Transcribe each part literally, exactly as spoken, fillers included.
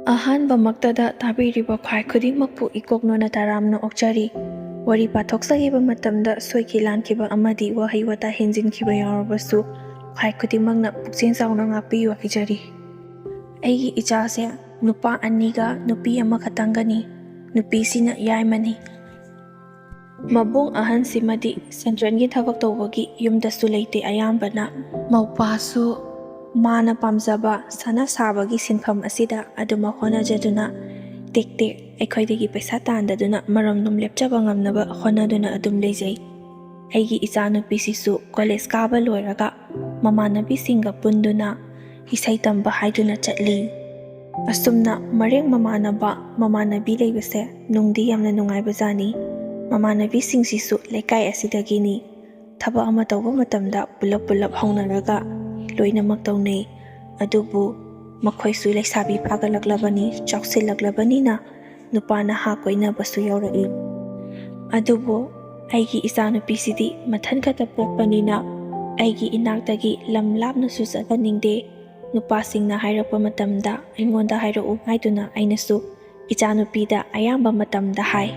ꯑꯍꯥꯟꯕꯃꯛꯇꯗ ꯇꯥꯕꯤꯔꯤꯕ ꯈ꯭ꯋꯥꯏ ꯈꯨꯗꯤꯡꯃꯛꯄꯨ ꯏꯀꯣꯛꯅꯣꯅ ꯇꯔꯥꯝꯅ ꯑꯣꯛꯆꯔꯤ꯫ ꯋꯥꯔꯤ ꯄꯥꯊꯣꯛꯆꯈꯤꯕ ꯃꯇꯝꯗ ꯁꯣꯏꯈꯤ ꯂꯥꯟꯈꯤꯕ ꯑꯃꯗꯤ ꯋꯥꯍꯩ ꯋꯥꯇꯥ ꯍꯦꯟꯖꯤꯟꯈꯤꯕ ꯌꯥꯎꯔꯕꯁꯨ ꯈ꯭ꯋꯥꯏ ꯈꯨꯗꯤꯡꯃꯛꯅ ꯄꯨꯛꯆꯦꯜ ꯆꯥꯎꯅ ꯉꯥꯛꯄꯤꯌꯨ ꯍꯥꯏꯖꯔꯤ꯫ ꯑꯩꯒꯤ ꯏꯆꯥꯁꯦ ꯅꯨꯄꯥ ꯑꯅꯤꯒ ꯅꯨꯄꯤ ꯑꯃꯈꯛꯇꯪꯒꯅꯤ꯫ ꯅꯨꯄꯤꯁꯤꯅ ꯌꯥꯏꯃꯅꯤ꯫ ꯃꯕꯨꯡ ꯑꯍꯟꯁꯤꯃꯗꯤ ꯁꯦꯟꯇ꯭ꯔꯦꯜꯒꯤ ꯊꯕꯛ ꯇꯧꯕꯒꯤ ꯌꯨꯝꯗꯁꯨ ꯂꯩꯇꯦ꯫ ꯑꯌꯥꯝꯕꯅ ꯃꯧꯄꯥꯁꯨ ꯃꯥꯅ ꯄꯥꯝꯖꯕ ꯁꯅꯥ ꯁꯥꯕꯒꯤ ꯁꯤꯟꯐꯝ ꯑꯁꯤꯗ ꯑꯗꯨꯃꯛ ꯍꯣꯠꯅꯖꯗꯨꯅ ꯇꯦꯛ ꯇꯦꯛ ꯑꯩꯈꯣꯏꯗꯒꯤ ꯄꯩꯁꯥ ꯇꯥꯟꯗꯗꯨꯅ ꯃꯔꯝꯗꯣꯝ ꯂꯦꯞꯆꯕ ꯉꯝꯅꯕ ꯍꯣꯠꯅꯗꯨꯅ ꯑꯗꯨꯝ ꯂꯩꯖꯩ꯫ ꯑꯩꯒꯤ ꯏꯆꯥꯅꯨꯄꯤꯁꯤꯁꯨ ꯀꯣꯂꯦꯖ ꯀꯥꯕ ꯂꯣꯏꯔꯒ ꯃꯃꯥꯟꯅꯕꯤꯁꯤꯡꯒ ꯄꯨꯟꯗꯨꯅ ꯏꯁꯩ ꯇꯝꯕ ꯍꯥꯏꯗꯨꯅ ꯆꯠꯂꯤ꯫ ꯑꯁꯨꯝꯅ ꯃꯔꯦꯡ ꯃꯃꯥꯟꯅꯕ ꯃꯃꯥꯟꯅꯕꯤ ꯂꯩꯕꯁꯦ ꯅꯨꯡꯗꯤ ꯌꯥꯝꯅ ꯅꯨꯡꯉꯥꯏꯕꯖꯥꯠꯅꯤ꯫ ꯃꯃꯥꯟꯅꯕꯤꯁꯤꯡꯁꯤꯁꯨ ꯂꯩꯀꯥꯏ ꯑꯁꯤꯗꯒꯤꯅꯤ꯫ ꯊꯕꯛ ꯑꯃ ꯇꯧꯕ ꯃꯇꯝꯗ ꯄꯨꯂꯞ ꯄꯨꯂꯞ ꯍꯧꯅꯔꯒ ꯂꯣꯏꯅꯃꯛ ꯇꯧꯅꯩ꯫ ꯑꯗꯨꯕꯨ ꯃꯈꯣꯏꯁꯨ ꯂꯩꯁꯥꯕꯤ ꯐꯥꯒꯠꯂꯛꯂꯕꯅꯤ, ꯆꯥꯎꯁꯤꯜꯂꯛꯂꯕꯅꯤꯅ ꯅꯨꯄꯥ ꯅꯍꯥ ꯀꯣꯏꯅꯕꯁꯨ ꯌꯥꯎꯔꯛꯏ꯫ ꯑꯗꯨꯕꯨ ꯑꯩꯒꯤ ꯏꯆꯥꯅꯨꯄꯤꯁꯤꯗꯤ ꯃꯊꯟ ꯈꯛꯇ ꯄꯣꯛꯄꯅꯤꯅ ꯑꯩꯒꯤ ꯏꯅꯥꯛꯇꯒꯤ ꯂꯝ ꯂꯥꯞꯅꯁꯨ ꯆꯠꯍꯟꯅꯤꯡꯗꯦ꯫ ꯅꯨꯄꯥꯁꯤꯡꯅ ꯍꯥꯏꯔꯛꯄ ꯃꯇꯝꯗ ꯑꯩꯉꯣꯟꯗ ꯍꯥꯏꯔꯛꯎ ꯍꯥꯏꯗꯨꯅ ꯑꯩꯅꯁꯨ ꯏꯆꯥꯅꯨꯄꯤꯗ ꯑꯌꯥꯝꯕ ꯃꯇꯝꯗ ꯍꯥꯏ꯫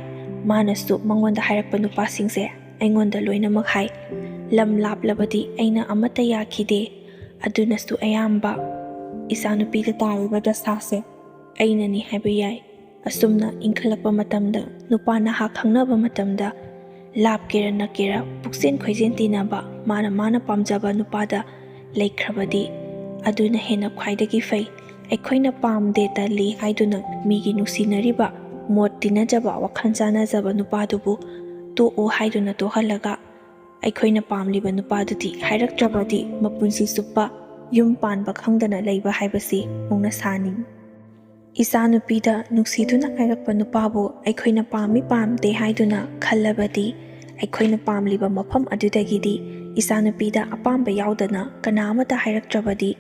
ꯃꯥꯅꯁꯨ ꯃꯉꯣꯟꯗ ꯍꯥꯏꯔꯛꯄ ꯅꯨꯄꯥꯁꯤꯡꯁꯦ ꯑꯩꯉꯣꯟꯗ ꯂꯣꯏꯅꯃꯛ ꯍꯥꯏ꯫ ꯂꯝ ꯂꯥꯞꯂꯕꯗꯤ ꯑꯩꯅ ꯑꯃꯠꯇ ꯌꯥꯈꯤꯗꯦ꯫ ꯑꯗꯨꯅꯁꯨ ꯑꯌꯥꯝꯕ ꯏꯆꯥꯅꯨꯄꯤꯗ ꯇꯥꯔꯤꯕ ꯗꯁꯥꯁꯦ ꯑꯩꯅꯅꯤ ꯍꯥꯏꯕ ꯌꯥꯏ꯫ ꯑꯁꯨꯝꯅ ꯏꯟꯈꯠꯂꯛꯄ ꯃꯇꯝꯗ ꯅꯨꯄꯥ ꯅꯍꯥ ꯈꯪꯅꯕ ꯃꯇꯝꯗ ꯂꯥꯞꯀꯦꯔ ꯅꯛꯀꯦꯔ ꯄꯨꯛꯆꯦꯟ ꯈꯣꯏꯖꯦꯟ ꯇꯤꯟꯅꯕ, ꯃꯥꯅ ꯃꯥꯅ ꯄꯥꯝꯖꯕ ꯅꯨꯄꯥꯗ ꯂꯩꯈ꯭ꯔꯕꯗꯤ ꯑꯗꯨꯅ ꯍꯦꯟꯅ ꯈ꯭ꯋꯥꯏꯗꯒꯤ ꯐꯩ꯫ ꯑꯩꯈꯣꯏꯅ ꯄꯥꯝꯗꯦ ꯇꯜꯂꯤ ꯍꯥꯏꯗꯨꯅ ꯃꯤꯒꯤ ꯅꯨꯡꯁꯤꯅꯔꯤꯕ, ꯃꯣꯠ ꯇꯤꯟꯅꯖꯕ, ꯋꯥꯈꯜ ꯆꯥꯟꯅꯖꯕ ꯅꯨꯄꯥꯗꯨꯕꯨ ꯇꯣꯛꯎ ꯍꯥꯏꯗꯨꯅ ꯇꯣꯛꯍꯜꯂꯒ ꯑꯩꯈꯣꯏꯅ ꯄꯥꯝꯂꯤꯕ ꯅꯨꯄꯥꯗꯨꯗꯤ ꯍꯥꯏꯔꯛꯇ꯭ꯔꯕꯗꯤ ꯃꯄꯨꯟꯁꯤ ꯆꯨꯞꯄ ꯌꯨꯝ ꯄꯥꯟꯕ ꯈꯪꯗꯅ ꯂꯩꯕ ꯍꯥꯏꯕꯁꯤ ꯍꯧꯅꯁꯥꯅꯤ꯫ ꯏꯆꯥꯅꯨꯄꯤꯗ ꯅꯨꯡꯁꯤꯗꯨꯅ ꯍꯥꯏꯔꯛꯄ ꯅꯨꯄꯥꯕꯨ ꯑꯩꯈꯣꯏꯅ ꯄꯥꯝꯃꯤ ꯄꯥꯝꯗꯦ ꯍꯥꯏꯗꯨꯅ ꯈꯜꯂꯕꯗꯤ ꯑꯩꯈꯣꯏꯅ ꯄꯥꯝꯂꯤꯕ ꯃꯐꯝ ꯑꯗꯨꯗꯒꯤꯗꯤ ꯏꯆꯥꯅꯨꯄꯤꯗ ꯑꯄꯥꯝꯕ ꯌꯥꯎꯗꯅ ꯀꯅꯥ ꯑꯃꯠꯇ ꯍꯥꯏꯔꯛꯇ꯭ꯔꯕꯗꯤ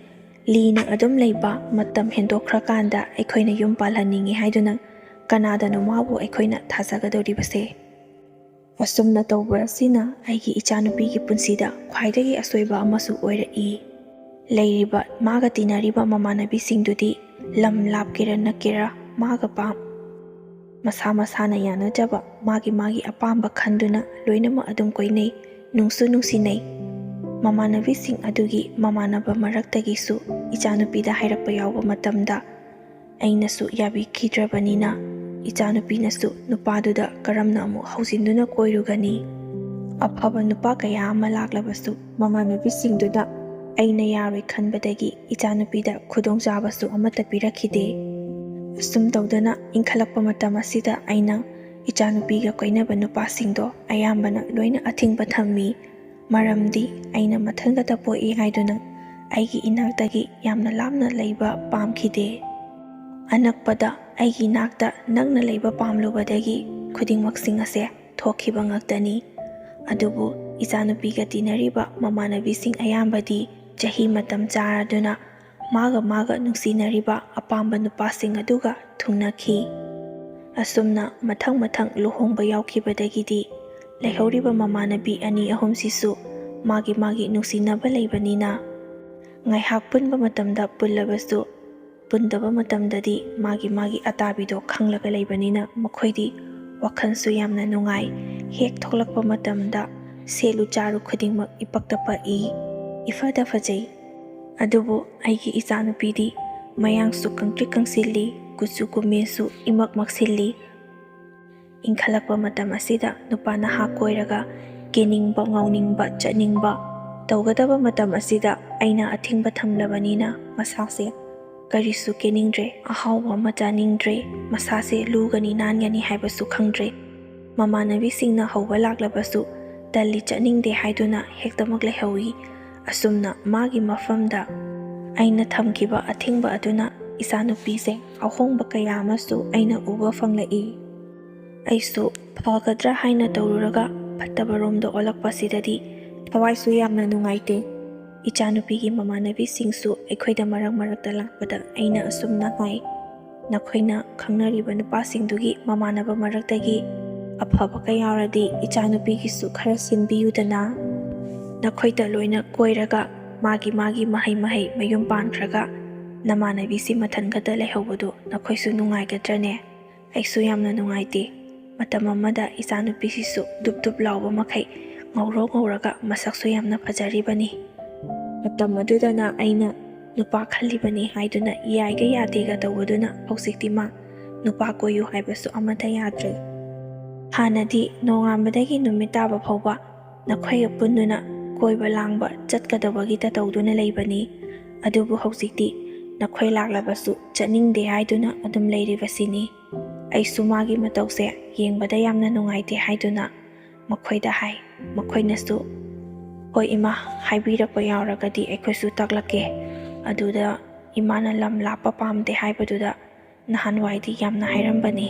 ꯂꯤꯅ ꯑꯗꯨꯝ ꯂꯩꯕ, ꯃꯇꯝ ꯍꯦꯟꯗꯣꯛꯈ꯭ꯔꯀꯥꯟꯗ ꯑꯩꯈꯣꯏꯅ ꯌꯨꯝ ꯄꯥꯜꯍꯟꯅꯤꯡꯉꯤ ꯍꯥꯏꯗꯨꯅ ꯀꯅꯥꯗꯅꯣ ꯃꯥꯕꯨ ꯑꯩꯈꯣꯏꯅ ꯊꯥꯖꯒꯗꯧꯔꯤꯕꯁꯦ? ꯑꯁꯨꯝꯅ ꯇꯧꯕ ꯑꯁꯤꯅ ꯑꯩꯒꯤ ꯏꯆꯥꯅꯨꯄꯤꯒꯤ ꯄꯨꯟꯁꯤꯗ ꯈ꯭ꯋꯥꯏꯗꯒꯤ ꯑꯁꯣꯏꯕ ꯑꯃꯁꯨ ꯑꯣꯏꯔꯛꯏ꯫ ꯂꯩꯔꯤꯕ ꯃꯥꯒ ꯇꯤꯟꯅꯔꯤꯕ ꯃꯃꯥꯟꯅꯕꯤꯁꯤꯡꯗꯨꯗꯤ ꯂꯝ ꯂꯥꯞꯀꯦꯔꯥ ꯅꯛꯀꯦꯔꯥ, ꯃꯥꯒ ꯄꯥꯝ ꯃꯁꯥ ꯃꯁꯥꯅ ꯌꯥꯅꯖꯕ ꯃꯥꯒꯤ ꯃꯥꯒꯤ ꯑꯄꯥꯝꯕ ꯈꯟꯗꯨꯅ ꯂꯣꯏꯅꯃꯛ ꯑꯗꯨꯝ ꯀꯣꯏꯅꯩ, ꯅꯨꯡꯁꯨ ꯅꯨꯡꯁꯤꯅꯩ꯫ ꯃꯃꯥꯟꯅꯕꯤꯁꯤꯡ ꯑꯗꯨꯒꯤ ꯃꯃꯥꯟꯅꯕ ꯃꯔꯛꯇꯒꯤꯁꯨ ꯏꯆꯥꯅꯨꯄꯤꯗ ꯍꯥꯏꯔꯛꯄ ꯌꯥꯎꯕ ꯃꯇꯝꯗ ꯑꯩꯅꯁꯨ ꯌꯥꯕꯤꯈꯤꯗ꯭ꯔꯕꯅꯤꯅ, ꯏꯆꯥꯅꯨꯄꯤꯅꯁꯨ ꯅꯨꯄꯥꯗꯨꯗ ꯀꯔꯝꯅ ꯑꯃꯨꯛ ꯍꯧꯖꯤꯟꯗꯨꯅ ꯀꯣꯏꯔꯨꯒꯅꯤ? ꯑꯐꯕ ꯅꯨꯄꯥ ꯀꯌꯥ ꯑꯃ ꯂꯥꯛꯂꯕꯁꯨ ꯃꯃꯥꯟꯅꯕꯤꯁꯤꯡꯗꯨꯅ ꯑꯩꯅ ꯌꯥꯔꯣꯏ ꯈꯟꯕꯗꯒꯤ ꯏꯆꯥꯅꯨꯄꯤꯗ ꯈꯨꯗꯣꯡꯆꯥꯕꯁꯨ ꯑꯃꯠꯇ ꯄꯤꯔꯛꯈꯤꯗꯦ꯫ ꯑꯁꯨꯝ ꯇꯧꯗꯅ ꯏꯟꯈꯠꯂꯛꯄ ꯃꯇꯝ ꯑꯁꯤꯗ ꯑꯩꯅ ꯏꯆꯥꯅꯨꯄꯤꯒ ꯀꯣꯏꯅꯕ ꯅꯨꯄꯥꯁꯤꯡꯗꯣ ꯑꯌꯥꯝꯕꯅ ꯂꯣꯏꯅ ꯑꯊꯤꯡꯕ ꯊꯝꯃꯤ꯫ ꯃꯔꯝꯗꯤ ꯑꯩꯅ ꯃꯊꯟꯈꯛꯇ ꯄꯣꯛꯏ ꯍꯥꯏꯗꯨꯅ ꯑꯩꯒꯤ ꯏꯅꯥꯛꯇꯒꯤ ꯌꯥꯝꯅ ꯂꯥꯞꯅ ꯂꯩꯕ ꯄꯥꯝꯈꯤꯗꯦ꯫ ꯑꯅꯛꯄꯗ ꯑꯩꯒꯤ ꯏꯅꯥꯛꯇ ꯅꯛꯅ ꯂꯩꯕ ꯄꯥꯝꯂꯨꯕꯗꯒꯤ ꯈꯨꯗꯤꯡꯃꯛꯁꯤꯡ ꯑꯁꯦ ꯊꯣꯛꯈꯤꯕ ꯉꯥꯛꯇꯅꯤ꯫ ꯑꯗꯨꯕꯨ ꯏꯆꯥꯅꯨꯄꯤꯒ ꯇꯤꯟꯅꯔꯤꯕ ꯃꯃꯥꯟꯅꯕꯤꯁꯤꯡ ꯑꯌꯥꯝꯕꯗꯤ ꯆꯍꯤ ꯃꯇꯝ ꯆꯥꯔꯗꯨꯅ ꯃꯥꯒ ꯃꯥꯒ ꯅꯨꯡꯁꯤꯅꯔꯤꯕ ꯑꯄꯥꯝꯕ ꯅꯨꯄꯥꯁꯤꯡ ꯑꯗꯨꯒ ꯊꯨꯡꯅꯈꯤ꯫ ꯑꯁꯨꯝꯅ ꯃꯊꯪ ꯃꯊꯪ ꯂꯨꯍꯣꯡꯕ ꯌꯥꯎꯈꯤꯕꯗꯒꯤꯗꯤ ꯂꯩꯍꯧꯔꯤꯕ ꯃꯃꯥꯟꯅꯕꯤ ꯑꯅꯤ ꯑꯍꯨꯝꯁꯤꯁꯨ ꯃꯥꯒꯤ ꯃꯥꯒꯤ ꯅꯨꯡꯁꯤꯅꯕ ꯂꯩꯕꯅꯤꯅ ꯉꯥꯏꯍꯥꯛ ꯄꯨꯟꯕ ꯃꯇꯝꯗ ꯄꯨꯜꯂꯕꯁꯨ ꯄꯨꯟꯗꯕ ꯃꯇꯝꯗꯗꯤ ꯃꯥꯒꯤ ꯃꯥꯒꯤ ꯑꯇꯥꯕꯤꯗꯣ ꯈꯪꯂꯒ ꯂꯩꯕꯅꯤꯅ ꯃꯈꯣꯏꯗꯤ ꯋꯥꯈꯜꯁꯨ ꯌꯥꯝꯅ ꯅꯨꯡꯉꯥꯏ꯫ ꯍꯦꯛ ꯊꯣꯛꯂꯛꯄ ꯃꯇꯝꯗ ꯁꯦꯠꯂꯨ ꯆꯥꯔꯨ ꯈꯨꯗꯤꯡꯃꯛ ꯏꯄꯛꯇ ꯄꯛꯏ, ꯏꯐꯗ ꯐꯖꯩ꯫ ꯑꯗꯨꯕꯨ ꯑꯩꯒꯤ ꯏꯆꯥꯅꯨꯄꯤꯗꯤ ꯃꯌꯥꯡꯁꯨ ꯀꯪꯇ꯭ꯔꯤꯛ ꯀꯪꯁꯤꯜꯂꯤ, ꯀꯨꯆꯨ ꯀꯨꯃꯦꯟꯁꯨ ꯏꯃꯛ ꯃꯛꯁꯤꯜꯂꯤ꯫ ꯏꯟꯈꯠꯂꯛꯄ ꯃꯇꯝ ꯑꯁꯤꯗ ꯅꯨꯄꯥ ꯅꯍꯥ ꯀꯣꯏꯔꯒ ꯀꯦꯅꯤꯡꯕ, ꯉꯥꯎꯅꯤꯡꯕ, ꯆꯠꯅꯤꯡꯕ, ꯇꯧꯒꯗꯕ ꯃꯇꯝ ꯑꯁꯤꯗ ꯑꯩꯅ ꯑꯊꯤꯡꯕ ꯊꯝꯂꯕꯅꯤꯅ ꯃꯁꯥꯁꯦ ꯀꯔꯤꯁꯨ ꯀꯦꯅꯤꯡꯗ꯭ꯔꯦ, ꯑꯍꯥꯎꯕ ꯑꯃ ꯆꯥꯅꯤꯡꯗ꯭ꯔꯦ, ꯃꯁꯥꯁꯦ ꯂꯨꯒꯅꯤ ꯅꯥꯟꯒꯅꯤ ꯍꯥꯏꯕꯁꯨ ꯈꯪꯗ꯭ꯔꯦ꯫ ꯃꯃꯥꯟꯅꯕꯤꯁꯤꯡꯅ ꯍꯧꯕ ꯂꯥꯛꯂꯕꯁꯨ ꯇꯜꯂꯤ, ꯆꯠꯅꯤꯡꯗꯦ ꯍꯥꯏꯗꯨꯅ ꯍꯦꯛꯇꯃꯛ ꯂꯩꯍꯧꯏ꯫ ꯑꯁꯨꯝꯅ ꯃꯥꯒꯤ ꯃꯐꯝꯗ ꯑꯩꯅ ꯊꯝꯈꯤꯕ ꯑꯊꯤꯡꯕ ꯑꯗꯨꯅ ꯏꯆꯥꯅꯨꯄꯤꯁꯦ ꯑꯍꯣꯡꯕ ꯀꯌꯥ ꯑꯃꯁꯨ ꯑꯩꯅ ꯎꯕ ꯐꯪꯂꯛꯏ꯫ ꯑꯩꯁꯨ ꯐꯒꯗ꯭ꯔꯥ ꯍꯥꯏꯅ ꯇꯧꯔꯨꯔꯒ ꯐꯠꯇꯕꯔꯣꯝꯗ ꯑꯣꯜꯂꯛꯄꯁꯤꯗꯗꯤ ꯊꯋꯥꯏꯁꯨ ꯌꯥꯝꯅ ꯅꯨꯡꯉꯥꯏꯇꯦ꯫ ꯏꯆꯥꯅꯨꯄꯤꯒꯤ ꯃꯃꯥꯟꯅꯕꯤꯁꯤꯡꯁꯨ ꯑꯩꯈꯣꯏꯗ ꯃꯔꯛ ꯃꯔꯛꯇ ꯂꯥꯛꯄꯗ ꯑꯩꯅ ꯑꯁꯨꯝꯅ ꯍꯥꯏ, "ꯅꯈꯣꯏꯅ ꯈꯪꯅꯔꯤꯕ ꯅꯨꯄꯥꯁꯤꯡꯗꯨꯒꯤ ꯃꯃꯥꯟꯅꯕ ꯃꯔꯛꯇꯒꯤ ꯑꯐꯕꯒ ꯌꯥꯎꯔꯗꯤ ꯏꯆꯥꯅꯨꯄꯤꯒꯤꯁꯨ ꯈꯔ ꯁꯤꯟꯕꯤꯌꯨꯗꯅ꯫ ꯅꯈꯣꯏꯗ ꯂꯣꯏꯅ ꯀꯣꯏꯔꯒ ꯃꯥꯒꯤ ꯃꯥꯒꯤ ꯃꯍꯩ ꯃꯍꯩ ꯃꯌꯨꯝ ꯄꯥꯟꯈ꯭ꯔꯒ ꯅꯃꯥꯟꯅꯕꯤꯁꯤ ꯃꯊꯟ ꯈꯛꯇ ꯂꯩꯍꯧꯕꯗꯨ ꯅꯈꯣꯏꯁꯨ ꯅꯨꯡꯉꯥꯏꯒꯗ꯭ꯔꯅꯦ? ꯑꯩꯁꯨ ꯌꯥꯝꯅ ꯅꯨꯡꯉꯥꯏꯇꯦ꯫ ꯃꯇꯝ ꯑꯃꯗ ꯏꯆꯥꯅꯨꯄꯤꯁꯤꯁꯨ ꯗꯨꯞ ꯗꯨꯞ ꯂꯥꯎꯕ ꯃꯈꯩ ꯉꯧꯔꯣꯛ ꯉꯧꯔꯒ ꯃꯁꯛꯁꯨ ꯌꯥꯝꯅ ꯐꯖꯔꯤꯕꯅꯤ꯫ ꯃꯇꯝ ꯑꯗꯨꯗꯅ ꯑꯩꯅ ꯅꯨꯄꯥ ꯈꯜꯂꯤꯕꯅꯤ ꯍꯥꯏꯗꯨꯅ ꯌꯥꯏꯒ ꯌꯥꯗꯦꯒ ꯇꯧꯕꯗꯨꯅ ꯍꯧꯖꯤꯛꯇꯤ ꯃꯥ ꯅꯨꯄꯥ ꯀꯣꯏꯌꯨ ꯍꯥꯏꯕꯁꯨ ꯑꯃꯠꯇ ꯌꯥꯗ꯭ꯔꯦ꯫ ꯍꯥꯟꯅꯗꯤ ꯅꯣꯡꯉꯥꯟꯕꯗꯒꯤ ꯅꯨꯃꯤꯠ ꯇꯥꯕ ꯐꯥꯎꯕ ꯅꯈꯣꯏꯒ ꯄꯨꯟꯗꯨꯅ ꯀꯣꯏꯕ ꯂꯥꯡꯕ ꯆꯠꯀꯗꯕꯒꯤꯇ ꯇꯧꯗꯨꯅ ꯂꯩꯕꯅꯤ꯫ ꯑꯗꯨꯕꯨ ꯍꯧꯖꯤꯛꯇꯤ ꯅꯈꯣꯏ ꯂꯥꯛꯂꯕꯁꯨ ꯆꯠꯅꯤꯡꯗꯦ ꯍꯥꯏꯗꯨꯅ ꯑꯗꯨꯝ ꯂꯩꯔꯤꯕꯁꯤꯅꯤ꯫ ꯑꯩꯁꯨ ꯃꯥꯒꯤ ꯃꯇꯧꯁꯦ ꯌꯦꯡꯕꯗ ꯌꯥꯝꯅ ꯅꯨꯡꯉꯥꯏꯇꯦ ꯍꯥꯏꯗꯨꯅ ꯃꯈꯣꯏꯗ ꯍꯥꯏ꯫ ꯃꯈꯣꯏꯅꯁꯨ, "ꯍꯣꯏ ꯏꯃꯥ, ꯍꯥꯏꯕꯤꯔꯛꯄ ꯌꯥꯎꯔꯒꯗꯤ ꯑꯩꯈꯣꯏꯁꯨ ꯇꯥꯛꯂꯛꯀꯦ"꯫ ꯑꯗꯨꯗ ꯏꯃꯥꯅ ꯂꯝ ꯂꯥꯞꯄ ꯄꯥꯝꯗꯦ ꯍꯥꯏꯕꯗꯨꯗ ꯅꯍꯥꯟꯋꯥꯏꯗꯤ ꯌꯥꯝꯅ ꯍꯥꯏꯔꯝꯕꯅꯤ꯫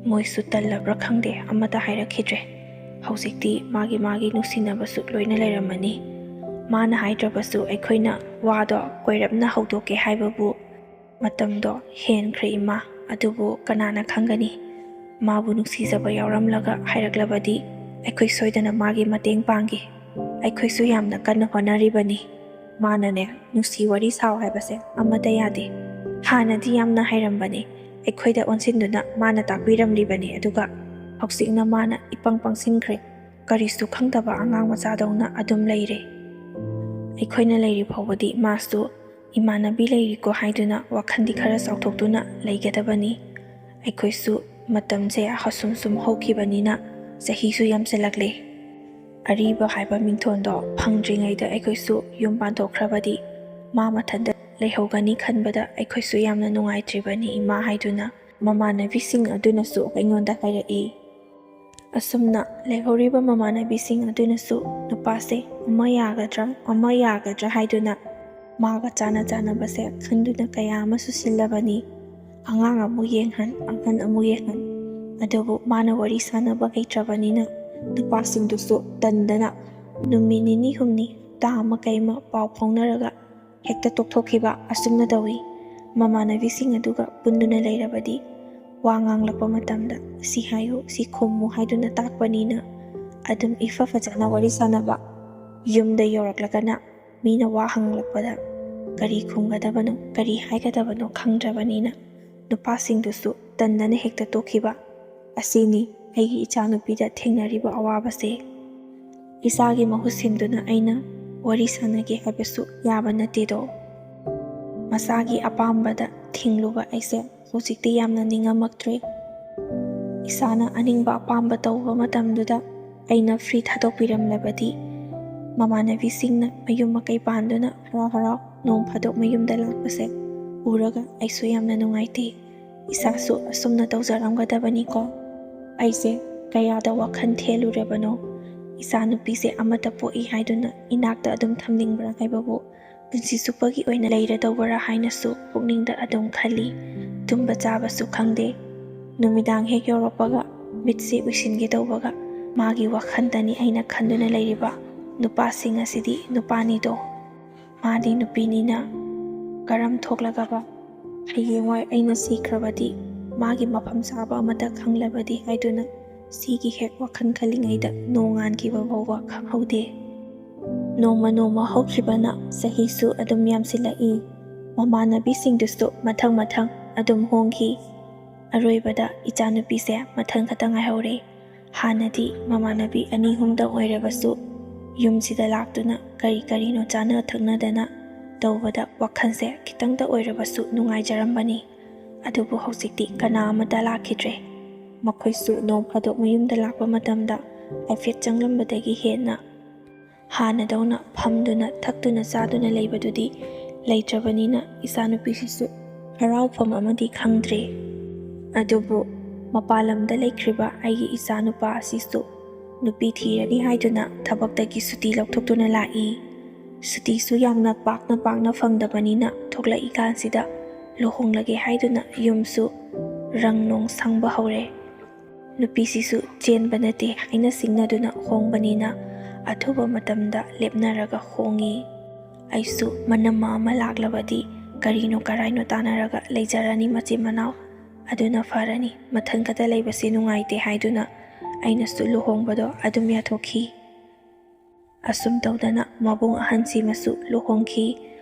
ꯃꯣꯏꯁꯨ ꯇꯜꯂꯕ꯭ꯔꯥ ꯈꯪꯗꯦ, ꯑꯃꯠꯇ ꯍꯥꯏꯔꯛꯈꯤꯗ꯭ꯔꯦ꯫ ꯍꯧꯖꯤꯛꯇꯤ ꯃꯥꯒꯤ ꯃꯥꯒꯤ ꯅꯨꯡꯁꯤꯅꯕꯁꯨ ꯂꯣꯏꯅ ꯂꯩꯔꯝꯃꯅꯤ꯫ ꯃꯥꯅ ꯍꯥꯏꯗ꯭ꯔꯕꯁꯨ ꯑꯩꯈꯣꯏꯅ ꯋꯥꯗꯣ ꯀꯣꯏꯔꯞꯅ ꯍꯧꯗꯣꯛꯀꯦ ꯍꯥꯏꯕꯕꯨ ꯃꯇꯝꯗꯣ ꯍꯦꯟꯈ꯭ꯔꯦ ꯏꯃꯥ꯫ ꯑꯗꯨꯕꯨ ꯀꯅꯥꯅ ꯈꯪꯒꯅꯤ? ꯃꯥꯕꯨ ꯅꯨꯡꯁꯤꯖꯕ ꯌꯥꯎꯔꯝꯂꯒ ꯍꯥꯏꯔꯛꯂꯕꯗꯤ ꯑꯩꯈꯣꯏ ꯁꯣꯏꯗꯅ ꯃꯥꯒꯤ ꯃꯇꯦꯡ ꯄꯥꯡꯒꯦ꯫ ꯑꯩꯈꯣꯏꯁꯨ ꯌꯥꯝꯅ ꯀꯟꯅ ꯍꯣꯠꯅꯔꯤꯕꯅꯤ꯫ ꯃꯥꯅꯅꯦ, ꯅꯨꯡꯁꯤ ꯋꯥꯔꯤ ꯁꯥꯎ ꯍꯥꯏꯕꯁꯦ ꯑꯃꯠꯇ ꯌꯥꯗꯦ꯫ ꯍꯥꯟꯅꯗꯤ ꯌꯥꯝꯅ ꯍꯩꯔꯝꯕꯅꯤ꯫ ꯑꯩꯈꯣꯏꯗ ꯑꯣꯟꯁꯤꯟꯗꯨꯅ ꯃꯥꯅ ꯇꯥꯛꯄꯤꯔꯝꯂꯤꯕꯅꯤ꯫ ꯑꯗꯨꯒ ꯍꯧꯖꯤꯛꯅ ꯃꯥꯅ ꯏꯄꯪ ꯄꯪꯁꯤꯟꯈ꯭ꯔꯦ꯫ ꯀꯔꯤꯁꯨ ꯈꯪꯗꯕ ꯑꯉꯥꯡ ꯃꯆꯥꯗꯧꯅ ꯑꯗꯨꯝ ꯂꯩꯔꯦ꯫ ꯑꯩꯈꯣꯏꯅ ꯂꯩꯔꯤ ꯐꯥꯎꯕꯗꯤ ꯃꯥꯁꯨ ꯏꯃꯥꯟꯅꯕꯤ ꯂꯩꯔꯤꯀꯣ ꯍꯥꯏꯗꯨꯅ ꯋꯥꯈꯜꯗꯤ ꯈꯔ ꯆꯥꯎꯊꯣꯛꯇꯨꯅ ꯂꯩꯒꯗꯕꯅꯤ꯫ ꯑꯩꯈꯣꯏꯁꯨ ꯃꯇꯝꯁꯦ ꯑꯁꯨꯝ ꯁꯨꯝ ꯍꯧꯈꯤꯕꯅꯤꯅ ꯆꯍꯤꯁꯨ ꯌꯥꯝꯁꯤꯜꯂꯛꯂꯦ꯫ ꯑꯔꯤꯕ ꯍꯥꯏꯕ ꯃꯤꯡꯊꯣꯟꯗꯣ ꯐꯪꯗ꯭ꯔꯤꯉꯩꯗ ꯑꯩꯈꯣꯏꯁꯨ ꯌꯨꯝ ꯄꯥꯟꯊꯣꯛꯈ꯭ꯔꯕꯗꯤ ꯃꯥ ꯃꯊꯟꯇ ꯂꯩꯍꯧꯒꯅꯤ ꯈꯟꯕꯗ ꯑꯩꯈꯣꯏꯁꯨ ꯌꯥꯝꯅ ꯅꯨꯡꯉꯥꯏꯇ꯭ꯔꯤꯕꯅꯤ ꯏꯃꯥ ꯍꯥꯏꯗꯨꯅ ꯃꯃꯥꯟꯅꯕꯤꯁꯤꯡ ꯑꯗꯨꯅꯁꯨ ꯑꯩꯉꯣꯟꯗ ꯍꯥꯏꯔꯛꯏ꯫ ꯑꯁꯨꯝꯅ ꯂꯩꯍꯧꯔꯤꯕ ꯃꯃꯥꯟꯅꯕꯤꯁꯤꯡ ꯑꯗꯨꯅꯁꯨ ꯅꯨꯄꯥꯁꯦ ꯑꯃ ꯌꯥꯒꯗ꯭ꯔꯥ, ꯑꯃ ꯌꯥꯒꯗ꯭ꯔꯥ ꯍꯥꯏꯗꯨꯅ ꯃꯥꯒ ꯆꯥꯅ ꯆꯥꯅꯕꯁꯦ ꯈꯟꯗꯨꯅ ꯀꯌꯥ ꯑꯃꯁꯨ ꯁꯤꯜꯂꯕꯅꯤ꯫ ꯑꯉꯥꯡ ꯑꯃꯨꯛ ꯌꯦꯡꯍꯟ, ꯑꯍꯟ ꯑꯃꯨꯛ ꯌꯦꯡꯍꯟ꯫ ꯑꯗꯨꯕꯨ ꯃꯥꯅ ꯋꯥꯔꯤ ꯁꯥꯟꯅꯕ ꯍꯩꯇ꯭ꯔꯕꯅꯤꯅ ꯅꯨꯄꯥꯁꯤꯡꯗꯨꯁꯨ ꯇꯟꯗꯅ ꯅꯨꯃꯤꯠ ꯅꯤꯅꯤ ꯍꯨꯝꯅꯤ, ꯍꯞꯇꯥ ꯑꯃ ꯀꯩ ꯑꯃ ꯄꯥꯎ ꯐꯥꯎꯅꯔꯒ ꯍꯦꯛꯇ ꯇꯣꯛꯊꯣꯛꯈꯤꯕ ꯑꯁꯨꯝꯅ ꯇꯧꯏ꯫ ꯃꯃꯥꯟꯅꯕꯤꯁꯤꯡ ꯑꯗꯨꯒ ꯄꯨꯟꯗꯨꯅ ꯂꯩꯔꯕꯗꯤ ꯋꯥ ꯉꯥꯡꯂꯛꯄ ꯃꯇꯝꯗ "ꯁꯤ ꯍꯥꯏꯌꯨ, ꯁꯤ ꯈꯨꯝꯃꯨ" ꯍꯥꯏꯗꯨꯅ ꯇꯥꯛꯄꯅꯤꯅ ꯑꯗꯨꯝ ꯏꯐ ꯐꯖꯅ ꯋꯥꯔꯤ ꯁꯥꯟꯅꯕ꯫ ꯌꯨꯝꯗ ꯌꯧꯔꯛꯂꯒꯅ ꯃꯤꯅ ꯋꯥ ꯍꯪꯂꯛꯄꯗ ꯀꯔꯤ ꯈꯨꯝꯒꯗꯕꯅꯣ, ꯀꯔꯤ ꯍꯥꯏꯒꯗꯕꯅꯣ ꯈꯪꯗ꯭ꯔꯕꯅꯤꯅ ꯅꯨꯄꯥꯁꯤꯡꯗꯨꯁꯨ ꯇꯟꯗꯅ ꯍꯦꯛꯇ ꯇꯣꯛꯈꯤꯕ꯫ ꯑꯁꯤꯅꯤ ꯑꯩꯒꯤ ꯏꯆꯥꯅꯨꯄꯤꯗ ꯊꯦꯡꯅꯔꯤꯕ ꯑꯋꯥꯕꯁꯦ꯫ ꯏꯆꯥꯒꯤ ꯃꯍꯨꯠ ꯁꯤꯟꯗꯨꯅ ꯑꯩꯅ ꯋꯥꯔꯤ ꯁꯥꯟꯅꯒꯦ ꯍꯥꯏꯕꯁꯨ ꯌꯥꯕ ꯅꯠꯇꯦꯗꯣ꯫ ꯃꯆꯥꯒꯤ ꯑꯄꯥꯝꯕꯗ ꯊꯤꯡꯂꯨꯕ ꯑꯩꯁꯦ ꯍꯧꯖꯤꯛꯇꯤ ꯌꯥꯝꯅ ꯅꯤꯡꯉꯝꯃꯛꯇ꯭ꯔꯦ꯫ ꯏꯁꯥꯅ ꯑꯅꯤꯡꯕ ꯑꯄꯥꯝꯕ ꯇꯧꯕ ꯃꯇꯝꯗꯨꯗ ꯑꯩꯅ ꯐ꯭ꯔꯤ ꯊꯥꯗꯣꯛꯄꯤꯔꯝꯂꯕꯗꯤ ꯃꯃꯥꯟꯅꯕꯤꯁꯤꯡꯅ ꯃꯌꯨꯝ ꯃꯀꯩ ꯄꯥꯟꯗꯨꯅ ꯍꯔꯥꯎ ꯍꯔꯥꯎ ꯅꯣꯡ ꯐꯥꯗꯣꯛ ꯃꯌꯨꯝꯗ ꯂꯥꯛꯄꯁꯦ ꯎꯔꯒ ꯑꯩꯁꯨ ꯌꯥꯝꯅ ꯅꯨꯡꯉꯥꯏꯇꯦ꯫ ꯏꯁꯥꯁꯨ ꯑꯁꯨꯝꯅ ꯇꯧꯖꯔꯝꯒꯗꯕꯅꯤꯀꯣ꯫ ꯑꯩꯁꯦ ꯀꯌꯥꯗ ꯋꯥꯈꯜ ꯊꯦꯜꯂꯨꯔꯕꯅꯣ꯫ ꯏꯆꯥꯅꯨꯄꯤꯁꯦ ꯑꯃꯠꯇ ꯄꯣꯛꯏ ꯍꯥꯏꯗꯨꯅ ꯏꯅꯥꯛꯇ ꯑꯗꯨꯝ ꯊꯝꯅꯤꯡꯕ꯭ꯔꯥ ꯍꯥꯏꯕꯕꯨ ꯄꯨꯟꯁꯤ ꯆꯨꯞꯄꯒꯤ ꯑꯣꯏꯅ ꯂꯩꯔꯗꯧꯕꯔꯥ ꯍꯥꯏꯅꯁꯨ ꯄꯨꯛꯅꯤꯡꯗ ꯑꯗꯨꯝ ꯈꯜꯂꯤ꯫ ꯇꯨꯝꯕ ꯆꯥꯕꯁꯨ ꯈꯪꯗꯦ꯫ ꯅꯨꯃꯤꯗꯥꯡ ꯍꯦꯛ ꯌꯧꯔꯛꯄꯒ ꯃꯤꯠꯁꯦ ꯎꯏꯁꯤꯟꯒꯦ ꯇꯧꯕꯒ ꯃꯥꯒꯤ ꯋꯥꯈꯜꯗꯅꯤ ꯑꯩꯅ ꯈꯟꯗꯨꯅ ꯂꯩꯔꯤꯕ꯫ ꯅꯨꯄꯥꯁꯤꯡ ꯑꯁꯤꯗꯤ ꯅꯨꯄꯥꯅꯤꯗꯣ꯫ ꯃꯥꯗꯤ ꯅꯨꯄꯤꯅꯤꯅ ꯀꯔꯝ ꯊꯣꯛꯂꯒꯕ ꯍꯌꯦꯡꯋꯥꯏ ꯑꯩꯅ ꯁꯤꯈ꯭ꯔꯕꯗꯤ ꯃꯥꯒꯤ ꯃꯐꯝ ꯆꯥꯕ ꯑꯃꯠꯇ ꯈꯪꯂꯕꯗꯤ ꯍꯥꯏꯗꯨꯅ ꯁꯤꯒꯤ ꯍꯦꯛ ꯋꯥꯈꯜ ꯈꯜꯂꯤꯉꯩꯗ ꯅꯣꯡꯉꯥꯟꯈꯤꯕ ꯐꯥꯎꯕ ꯈꯪꯍꯧꯗꯦ꯫ ꯅꯣꯡꯃ ꯅꯣꯡꯃ ꯍꯧꯈꯤꯕꯅ ꯆꯍꯤꯁꯨ ꯑꯗꯨꯝ ꯌꯥꯝꯁꯤꯜꯂꯛꯏ꯫ ꯃꯃꯥꯟꯅꯕꯤꯁꯤꯡꯗꯨꯁꯨ ꯃꯊꯪ ꯃꯊꯪ ꯑꯗꯨꯝ ꯍꯣꯡꯈꯤ꯫ ꯑꯔꯣꯏꯕꯗ ꯏꯆꯥꯅꯨꯄꯤꯁꯦ ꯃꯊꯟ ꯈꯛꯇ ꯉꯥꯏꯍꯧꯔꯦ꯫ ꯍꯥꯟꯅꯗꯤ ꯃꯃꯥꯟꯅꯕꯤ ꯑꯅꯤ ꯑꯍꯨꯝꯗ ꯑꯣꯏꯔꯕꯁꯨ ꯌꯨꯝꯁꯤꯗ ꯂꯥꯛꯇꯨꯅ ꯀꯔꯤ ꯀꯔꯤꯅꯣ ꯆꯥꯅ ꯊꯛꯅꯗꯅ ꯇꯧꯕꯗ ꯋꯥꯈꯜꯁꯦ ꯈꯤꯇꯪꯗ ꯑꯣꯏꯔꯕꯁꯨ ꯅꯨꯡꯉꯥꯏꯖꯔꯝꯕꯅꯤ꯫ ꯑꯗꯨꯕꯨ ꯍꯧꯖꯤꯛꯇꯤ ꯀꯅꯥ ꯑꯃꯠꯇ ꯂꯥꯛꯈꯤꯗ꯭ꯔꯦ꯫ ꯃꯈꯣꯏꯁꯨ ꯅꯣꯡ ꯐꯥꯗꯣꯛ ꯃꯌꯨꯝꯗ ꯂꯥꯛꯄ ꯃꯇꯝꯗ ꯍꯥꯏꯐꯦꯠ ꯆꯪꯂꯝꯕꯗꯒꯤ ꯍꯦꯟꯅ ꯍꯥꯟꯅꯗꯧꯅ ꯐꯝꯗꯨꯅ ꯊꯛꯇꯨꯅ ꯆꯥꯗꯨꯅ ꯂꯩꯕꯗꯨꯗꯤ ꯂꯩꯇ꯭ꯔꯕꯅꯤꯅ ꯏꯆꯥꯅꯨꯄꯤꯁꯤꯁꯨ ꯍꯔꯥꯎꯐꯝ ꯑꯃꯗꯤ ꯈꯪꯗ꯭ꯔꯦ꯫ ꯑꯗꯨꯕꯨ ꯃꯄꯥꯟ ꯂꯝꯗ ꯂꯩꯈ꯭ꯔꯤꯕ ꯑꯩꯒꯤ ꯏꯆꯥꯅꯨꯄꯥ ꯑꯁꯤꯁꯨ ꯅꯨꯄꯤ ꯊꯤꯔꯅꯤ ꯍꯥꯏꯗꯨꯅ ꯊꯕꯛꯇꯒꯤ ꯁꯨꯇꯤ ꯂꯧꯊꯣꯛꯇꯨꯅ ꯂꯥꯛꯏ꯫ ꯁꯨꯇꯤꯁꯨ ꯌꯥꯝꯅ ꯄꯥꯛꯅ ꯄꯥꯛꯅ ꯐꯪꯗꯕꯅꯤꯅ ꯊꯣꯛꯂꯛꯏꯀꯥꯟꯁꯤꯗ ꯂꯨꯍꯣꯡꯂꯒꯦ ꯍꯥꯏꯗꯨꯅ ꯌꯨꯝꯁꯨ ꯔꯪ ꯅꯨꯡ ꯁꯪꯕ ꯍꯧꯔꯦ꯫ ꯅꯨꯄꯤꯁꯤꯁꯨ ꯆꯦꯟꯕ ꯅꯠꯇꯦ ꯍꯥꯏꯅ ꯁꯤꯡꯅꯗꯨꯅ ꯍꯣꯡꯕꯅꯤꯅ ꯑꯊꯨꯕ ꯃꯇꯝꯗ ꯂꯦꯞꯅꯔꯒ ꯍꯣꯡꯉꯤ꯫ ꯑꯩꯁꯨ ꯃꯅꯝꯃ ꯑꯃ ꯂꯥꯛꯂꯕꯗꯤ ꯀꯔꯤꯅꯣ ꯀꯔꯥꯏꯅꯣ ꯇꯥꯟꯅꯔꯒ ꯂꯩꯖꯔꯅꯤ ꯃꯆꯤꯟ ꯃꯅꯥꯎ꯫ ꯑꯗꯨꯅ ꯐꯔꯅꯤ, ꯃꯊꯟ ꯈꯛꯇ ꯂꯩꯕꯁꯤ ꯅꯨꯡꯉꯥꯏꯇꯦ ꯍꯥꯏꯗꯨꯅ ꯑꯩꯅꯁꯨ ꯂꯨꯍꯣꯡꯕꯗꯣ ꯑꯗꯨꯝ ꯌꯥꯊꯣꯛꯈꯤ꯫ ꯑꯁꯨꯝ ꯇꯧꯗꯅ ꯃꯕꯨꯡ ꯑꯍꯟꯁꯤꯃꯁꯨ ꯂꯨꯍꯣꯡꯈꯤ꯫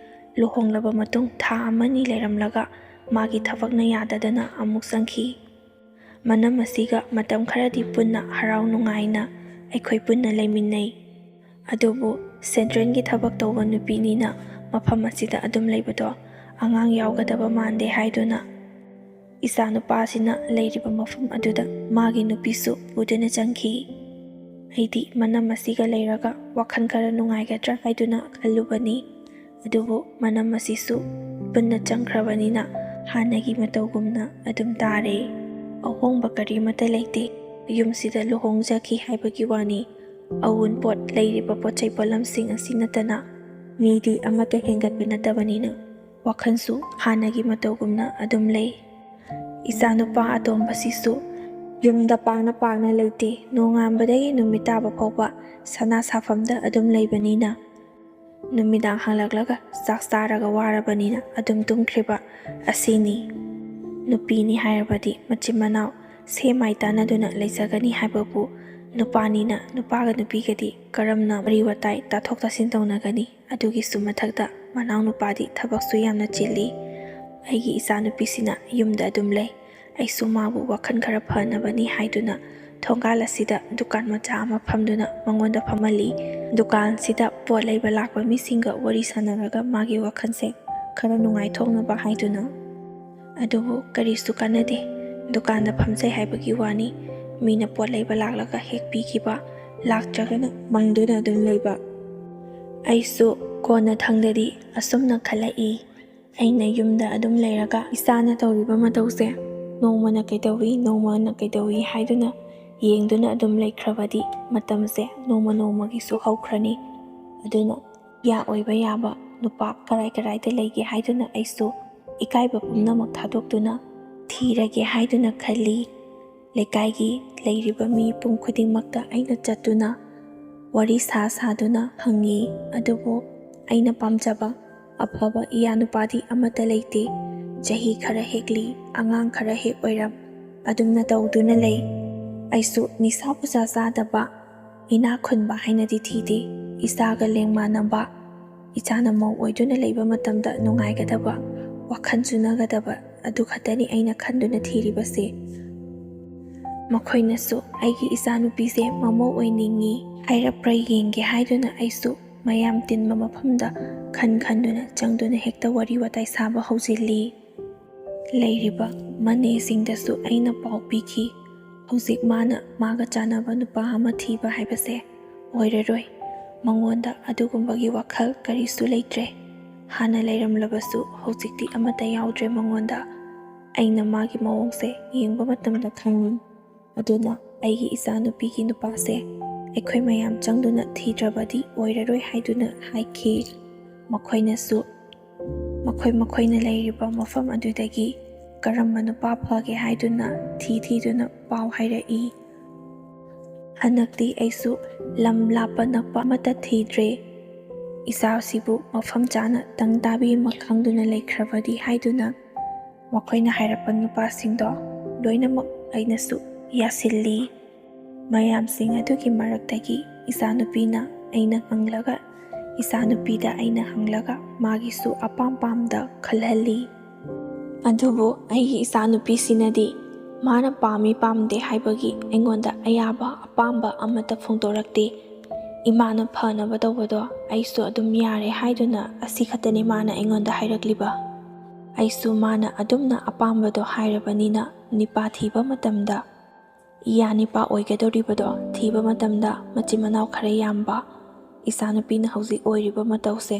ꯂꯨꯍꯣꯡꯂꯕ ꯃꯇꯨꯡ ꯊꯥ ꯑꯃꯅꯤ ꯂꯩꯔꯝꯂꯒ ꯃꯥꯒꯤ ꯊꯕꯛꯅ ꯌꯥꯗꯗꯅ ꯑꯃꯨꯛ ꯆꯪꯈꯤ꯫ ꯃꯅꯝ ꯑꯁꯤꯒ ꯃꯇꯝ ꯈꯔꯗꯤ ꯄꯨꯟꯅ ꯍꯔꯥꯎ ꯅꯨꯡꯉꯥꯏꯅ ꯑꯩꯈꯣꯏ ꯄꯨꯟꯅ ꯂꯩꯃꯤꯟꯅꯩ꯫ ꯑꯗꯨꯕꯨ ꯁꯦꯟꯇ꯭ꯔꯦꯜꯒꯤ ꯊꯕꯛ ꯇꯧꯕ ꯅꯨꯄꯤꯅꯤꯅ ꯃꯐꯝ ꯑꯁꯤꯗ ꯑꯗꯨꯝ ꯂꯩꯕꯗꯣ ꯑꯉꯥꯡ ꯌꯥꯎꯒꯗꯕ ꯃꯥꯟꯗꯦ ꯍꯥꯏꯗꯨꯅ ꯏꯆꯥꯅꯨꯄꯥꯁꯤꯅ ꯂꯩꯔꯤꯕ ꯃꯐꯝ ꯑꯗꯨꯗ ꯃꯥꯒꯤ ꯅꯨꯄꯤꯁꯨ ꯄꯨꯗꯨꯅ ꯆꯪꯈꯤ꯫ ꯑꯩꯗꯤ ꯃꯅꯝ ꯑꯁꯤꯒ ꯂꯩꯔꯒ ꯋꯥꯈꯜ ꯈꯔ ꯅꯨꯡꯉꯥꯏꯒꯗ꯭ꯔꯥ ꯍꯥꯏꯗꯨꯅ ꯈꯜꯂꯨꯕꯅꯤ꯫ ꯑꯗꯨꯕꯨ ꯃꯅꯝ ꯑꯁꯤꯁꯨ ꯄꯨꯟꯅ ꯆꯪꯈ꯭ꯔꯕꯅꯤꯅ ꯍꯥꯟꯅꯒꯤ ꯃꯇꯧꯒꯨꯝꯅ ꯑꯗꯨꯝ ꯇꯥꯔꯦ꯫ ꯑꯍꯣꯡꯕ ꯀꯔꯤꯃꯠꯇ ꯂꯩꯇꯦ꯫ ꯌꯨꯝꯁꯤꯗ ꯂꯨꯍꯣꯡꯖꯈꯤ ꯍꯥꯏꯕꯒꯤ ꯋꯥꯅꯤ꯫ ꯑꯋꯨꯟꯄꯣꯠ ꯂꯩꯔꯤꯕ ꯄꯣꯠ ꯆꯩ ꯄꯣꯠꯂꯝꯁꯤꯡ ꯑꯁꯤ ꯅꯠꯇꯅ ꯃꯤꯗꯤ ꯑꯃꯠꯇ ꯍꯦꯟꯒꯠꯄ ꯅꯠꯇꯕꯅꯤꯅ ꯋꯥꯈꯜꯁꯨ ꯍꯥꯟꯅꯒꯤ ꯃꯇꯧꯒꯨꯝꯅ ꯑꯗꯨꯝ ꯂꯩ꯫ ꯏꯆꯥꯅꯨꯄꯥ ꯑꯇꯣꯝꯕꯁꯤꯁꯨ ꯌꯨꯝꯗ ꯄꯥꯛꯅ ꯄꯥꯛꯅ ꯂꯩꯇꯦ꯫ ꯅꯣꯡꯉꯥꯟꯕꯗꯒꯤ ꯅꯨꯃꯤꯠ ꯇꯥꯕ ꯐꯥꯎꯕ ꯁꯅꯥ ꯁꯥꯐꯝꯗ ꯑꯗꯨꯝ ꯂꯩꯕꯅꯤꯅ ꯅꯨꯃꯤꯗꯥꯡ ꯍꯜꯂꯛꯂꯒ ꯆꯥꯛ ꯆꯥꯔꯒ ꯋꯥꯔꯕꯅꯤꯅ ꯑꯗꯨꯝ ꯇꯨꯝꯈ꯭ꯔꯤꯕ ꯑꯁꯤꯅꯤ꯫ ꯅꯨꯄꯤꯅꯤ ꯍꯥꯏꯔꯕꯗꯤ ꯃꯆꯤꯟ ꯃꯅꯥꯎ ꯁꯦ ꯃꯥꯏ ꯇꯥꯟꯅꯗꯨꯅ ꯂꯩꯖꯒꯅꯤ ꯍꯥꯏꯕꯕꯨ ꯅꯨꯄꯥꯅꯤꯅ ꯅꯨꯄꯥꯒ ꯅꯨꯄꯤꯒꯗꯤ ꯀꯔꯝꯅ ꯋꯥꯔꯤ ꯋꯥꯇꯥꯏ ꯇꯥꯊꯣꯛ ꯇꯥꯁꯤꯟ ꯇꯧꯅꯒꯅꯤ? ꯑꯗꯨꯒꯤꯁꯨ ꯃꯊꯛꯇ ꯃꯅꯥꯎꯅꯨꯄꯥꯗꯤ ꯊꯕꯛꯁꯨ ꯌꯥꯝꯅ ꯆꯤꯜꯂꯤ꯫ ꯑꯩꯒꯤ ꯏꯆꯥꯅꯨꯄꯤꯁꯤꯅ ꯌꯨꯝꯗ ꯑꯗꯨꯝ ꯂꯩ꯫ ꯑꯩꯁꯨ ꯃꯥꯕꯨ ꯋꯥꯈꯜ ꯈꯔ ꯐꯅꯕꯅꯤ ꯍꯥꯏꯗꯨꯅ ꯊꯣꯡꯒꯥꯜ ꯑꯁꯤꯗ ꯗꯨꯀꯥꯟ ꯃꯆꯥ ꯑꯃ ꯐꯝꯗꯨꯅ ꯃꯉꯣꯟꯗ ꯐꯝꯍꯜꯂꯤ꯫ ꯗꯨꯀꯥꯟꯁꯤꯗ ꯄꯣꯠ ꯂꯩꯕ ꯂꯥꯛꯄ ꯃꯤꯁꯤꯡꯒ ꯋꯥꯔꯤ ꯁꯥꯟꯅꯔꯒ ꯃꯥꯒꯤ ꯋꯥꯈꯜꯁꯦ ꯈꯔ ꯅꯨꯡꯉꯥꯏꯊꯣꯛꯅꯕ ꯍꯥꯏꯗꯨꯅ꯫ ꯑꯗꯨꯕꯨ ꯀꯔꯤꯁꯨ ꯀꯥꯟꯅꯗꯦ꯫ ꯗꯨꯀꯥꯟꯗ ꯐꯝꯖꯩ ꯍꯥꯏꯕꯒꯤ ꯋꯥꯅꯤ꯫ ꯃꯤꯅ ꯄꯣꯠ ꯂꯩꯕ ꯂꯥꯛꯂꯒ ꯍꯦꯛ ꯄꯤꯈꯤꯕ, ꯂꯥꯛꯇ꯭ꯔꯒꯅ ꯃꯪꯗꯨꯅ ꯑꯗꯨꯝ ꯂꯩꯕ꯫ ꯑꯩꯁꯨ ꯀꯣꯟꯅ ꯊꯪꯗꯗꯤ ꯑꯁꯨꯝꯅ ꯈꯜꯂꯛꯏ꯫ ꯑꯩꯅ ꯌꯨꯝꯗ ꯑꯗꯨꯝ ꯂꯩꯔꯒ ꯏꯆꯥꯅ ꯇꯧꯔꯤꯕ ꯃꯇꯧꯁꯦ ꯅꯣꯡꯃꯅ ꯀꯩꯗꯧꯏ, ꯅꯣꯡꯃꯅ ꯀꯩꯗꯧꯏ ꯍꯥꯏꯗꯨꯅ ꯌꯦꯡꯗꯨꯅ ꯑꯗꯨꯝ ꯂꯩꯈ꯭ꯔꯕꯗꯤ ꯃꯇꯝꯁꯦ ꯅꯣꯡꯃ ꯅꯣꯡꯃꯒꯤꯁꯨ ꯍꯧꯈ꯭ꯔꯅꯤ꯫ ꯑꯗꯨꯅ ꯌꯥ ꯑꯣꯏꯕ ꯌꯥꯕ ꯅꯨꯄꯥ ꯀꯔꯥꯏ ꯀꯔꯥꯏꯗ ꯂꯩꯒꯦ ꯍꯥꯏꯗꯨꯅ ꯑꯩꯁꯨ ꯏꯀꯥꯏꯕ ꯄꯨꯝꯅꯃꯛ ꯊꯥꯗꯣꯛꯇꯨꯅ ꯊꯤꯔꯒꯦ ꯍꯥꯏꯗꯨꯅ ꯈꯜꯂꯤ꯫ ꯂꯩꯀꯥꯏꯒꯤ ꯂꯩꯔꯤꯕ ꯃꯤꯄꯨꯝ ꯈꯨꯗꯤꯡꯃꯛꯇ ꯑꯩꯅ ꯆꯠꯇꯨꯅ ꯋꯥꯔꯤ ꯁꯥ ꯁꯥꯗꯨꯅ ꯍꯪꯉꯤ꯫ ꯑꯗꯨꯕꯨ ꯑꯩꯅ ꯄꯥꯝꯖꯕ ꯑꯐꯕ ꯏꯌꯥ ꯅꯨꯄꯥꯗꯤ ꯑꯃꯠꯇ ꯂꯩꯇꯦ꯫ ꯆꯍꯤ ꯈꯔ ꯍꯦꯛꯂꯤ, ꯑꯉꯥꯡ ꯈꯔ ꯍꯦꯛ ꯑꯣꯏꯔꯞ ꯑꯗꯨꯝꯅ ꯇꯧꯗꯨꯅ ꯂꯩ꯫ ꯑꯩꯁꯨ ꯅꯤꯁꯥ ꯄꯨꯁꯥ ꯆꯥꯗꯕ, ꯏꯅꯥꯛ ꯈꯨꯟꯕ ꯍꯥꯏꯅꯗꯤ ꯊꯤꯗꯦ꯫ ꯏꯆꯥꯒ ꯂꯦꯡ ꯃꯥꯟꯅꯕ, ꯏꯆꯥꯅ ꯃꯧ ꯑꯣꯏꯗꯨꯅ ꯂꯩꯕ ꯃꯇꯝꯗ ꯅꯨꯡꯉꯥꯏꯒꯗꯕ, ꯋꯥꯈꯜ ꯆꯨꯅꯒꯗꯕ ꯑꯗꯨ ꯈꯛꯇꯅꯤ ꯑꯩꯅ ꯈꯟꯗꯨꯅ ꯊꯤꯔꯤꯕꯁꯦ꯫ ꯃꯈꯣꯏꯅꯁꯨ ꯑꯩꯒꯤ ꯏꯆꯥꯅꯨꯄꯤꯁꯦ ꯃꯃꯧ ꯑꯣꯏꯅꯤꯡꯉꯤ ꯍꯥꯏꯔꯛꯄ꯭ꯔꯥ ꯌꯦꯡꯒꯦ ꯍꯥꯏꯗꯨꯅ ꯑꯩꯁꯨ ꯃꯌꯥꯝ ꯇꯤꯟꯕ ꯃꯐꯝꯗ ꯈꯟ ꯈꯟꯗꯨꯅ ꯆꯪꯗꯨꯅ ꯍꯦꯛꯇ ꯋꯥꯔꯤ ꯋꯥꯇꯥꯏ ꯁꯥꯕ ꯍꯧꯖꯤꯜꯂꯤ꯫ ꯂꯩꯔꯤꯕ ꯃꯅꯦꯁꯤꯡꯗꯁꯨ ꯑꯩꯅ ꯄꯥꯎ ꯄꯤꯈꯤ꯫ ꯍꯧꯖꯤꯛ ꯃꯥꯅ ꯃꯥꯒ ꯆꯥꯟꯅꯕ ꯅꯨꯄꯥ ꯑꯃ ꯊꯤꯕ ꯍꯥꯏꯕꯁꯦ ꯑꯣꯏꯔꯔꯣꯏ꯫ ꯃꯉꯣꯟꯗ ꯑꯗꯨꯒꯨꯝꯕꯒꯤ ꯋꯥꯈꯜ ꯀꯔꯤꯁꯨ ꯂꯩꯇ꯭ꯔꯦ꯫ ꯍꯥꯟꯅ ꯂꯩꯔꯝꯂꯕꯁꯨ ꯍꯧꯖꯤꯛꯇꯤ ꯑꯃꯠꯇ ꯌꯥꯎꯗ꯭ꯔꯦ ꯃꯉꯣꯟꯗ꯫ ꯑꯩꯅ ꯃꯥꯒꯤ ꯃꯑꯣꯡꯁꯦ ꯌꯦꯡꯕ ꯃꯇꯝꯗ ꯈꯪꯉꯤ꯫ ꯑꯗꯨꯅ ꯑꯩꯒꯤ ꯏꯆꯥꯅꯨꯄꯤꯒꯤ ꯅꯨꯄꯥꯁꯦ ꯑꯩꯈꯣꯏ ꯃꯌꯥꯝ ꯆꯪꯗꯨꯅ ꯊꯤꯗ꯭ꯔꯕꯗꯤ ꯑꯣꯏꯔꯔꯣꯏ ꯍꯥꯏꯗꯨꯅ ꯍꯥꯏꯈꯤ꯫ ꯃꯈꯣꯏꯅꯁꯨ ꯃꯈꯣꯏ ꯃꯈꯣꯏꯅ ꯂꯩꯔꯤꯕ ꯃꯐꯝ ꯑꯗꯨꯗꯒꯤ ꯀꯔꯝꯕ ꯅꯨꯄꯥ ꯐꯒꯦ ꯍꯥꯏꯗꯨꯅ ꯊꯤ ꯊꯤꯗꯨꯅ ꯄꯥꯎ ꯍꯥꯏꯔꯛꯏ꯫ ꯍꯟꯗꯛꯇꯤ ꯑꯩꯁꯨ ꯂꯝ ꯂꯥꯞꯄ ꯅꯛꯄ ꯑꯃꯠꯇ ꯊꯤꯗ꯭ꯔꯦ꯫ ꯏꯆꯥꯁꯤꯕꯨ ꯃꯐꯝ ꯆꯥꯅ ꯇꯪ ꯇꯥꯕꯤ ꯑꯃ ꯈꯪꯗꯨꯅ ꯂꯩꯈ꯭ꯔꯕꯗꯤ ꯍꯥꯏꯗꯨꯅ ꯃꯈꯣꯏꯅ ꯍꯥꯏꯔꯛꯄ ꯅꯨꯄꯥꯁꯤꯡꯗꯣ ꯂꯣꯏꯅꯃꯛ ꯑꯩꯅꯁꯨ ꯌꯥꯁꯤꯜꯂꯤ꯫ ꯃꯌꯥꯝꯁꯤꯡ ꯑꯗꯨꯒꯤ ꯃꯔꯛꯇꯒꯤ ꯏꯆꯥꯅꯨꯄꯤꯅ ꯑꯩꯅ ꯍꯪꯂꯒ, ꯏꯆꯥꯅꯨꯄꯤꯗ ꯑꯩꯅ ꯍꯪꯂꯒ ꯃꯥꯒꯤꯁꯨ ꯑꯄꯥꯝ ꯄꯥꯝꯗ ꯈꯜꯍꯜꯂꯤ꯫ ꯑꯗꯨꯕꯨ ꯑꯩꯒꯤ ꯏꯆꯥꯅꯨꯄꯤꯁꯤꯅꯗꯤ ꯃꯥꯅ ꯄꯥꯝꯃꯤ ꯄꯥꯝꯗꯦ ꯍꯥꯏꯕꯒꯤ ꯑꯩꯉꯣꯟꯗ ꯑꯌꯥꯕ ꯑꯄꯥꯝꯕ ꯑꯃꯠꯇ ꯐꯣꯡꯗꯣꯔꯛꯇꯦ꯫ ꯏꯃꯥꯅ ꯐꯅꯕ ꯇꯧꯕꯗꯣ ꯑꯩꯁꯨ ꯑꯗꯨꯝ ꯌꯥꯔꯦ ꯍꯥꯏꯗꯨꯅ ꯑꯁꯤ ꯈꯛꯇꯅꯤ ꯃꯥꯅ ꯑꯩꯉꯣꯟꯗ ꯍꯥꯏꯔꯛꯂꯤꯕ꯫ ꯑꯩꯁꯨ ꯃꯥꯅ ꯑꯗꯨꯝꯅ ꯑꯄꯥꯝꯕꯗꯣ ꯍꯥꯏꯔꯕꯅꯤꯅ ꯅꯤꯄꯥ ꯊꯤꯕ ꯃꯇꯝꯗ ꯏꯌꯥ ꯅꯤꯄꯥ ꯑꯣꯏꯒꯗꯧꯔꯤꯕꯗꯣ ꯊꯤꯕ ꯃꯇꯝꯗ ꯃꯆꯤꯟ ꯃꯅꯥꯎ ꯈꯔ ꯌꯥꯝꯕ, ꯏꯆꯥꯅꯨꯄꯤꯅ ꯍꯧꯖꯤꯛ ꯑꯣꯏꯔꯤꯕ ꯃꯇꯧꯁꯦ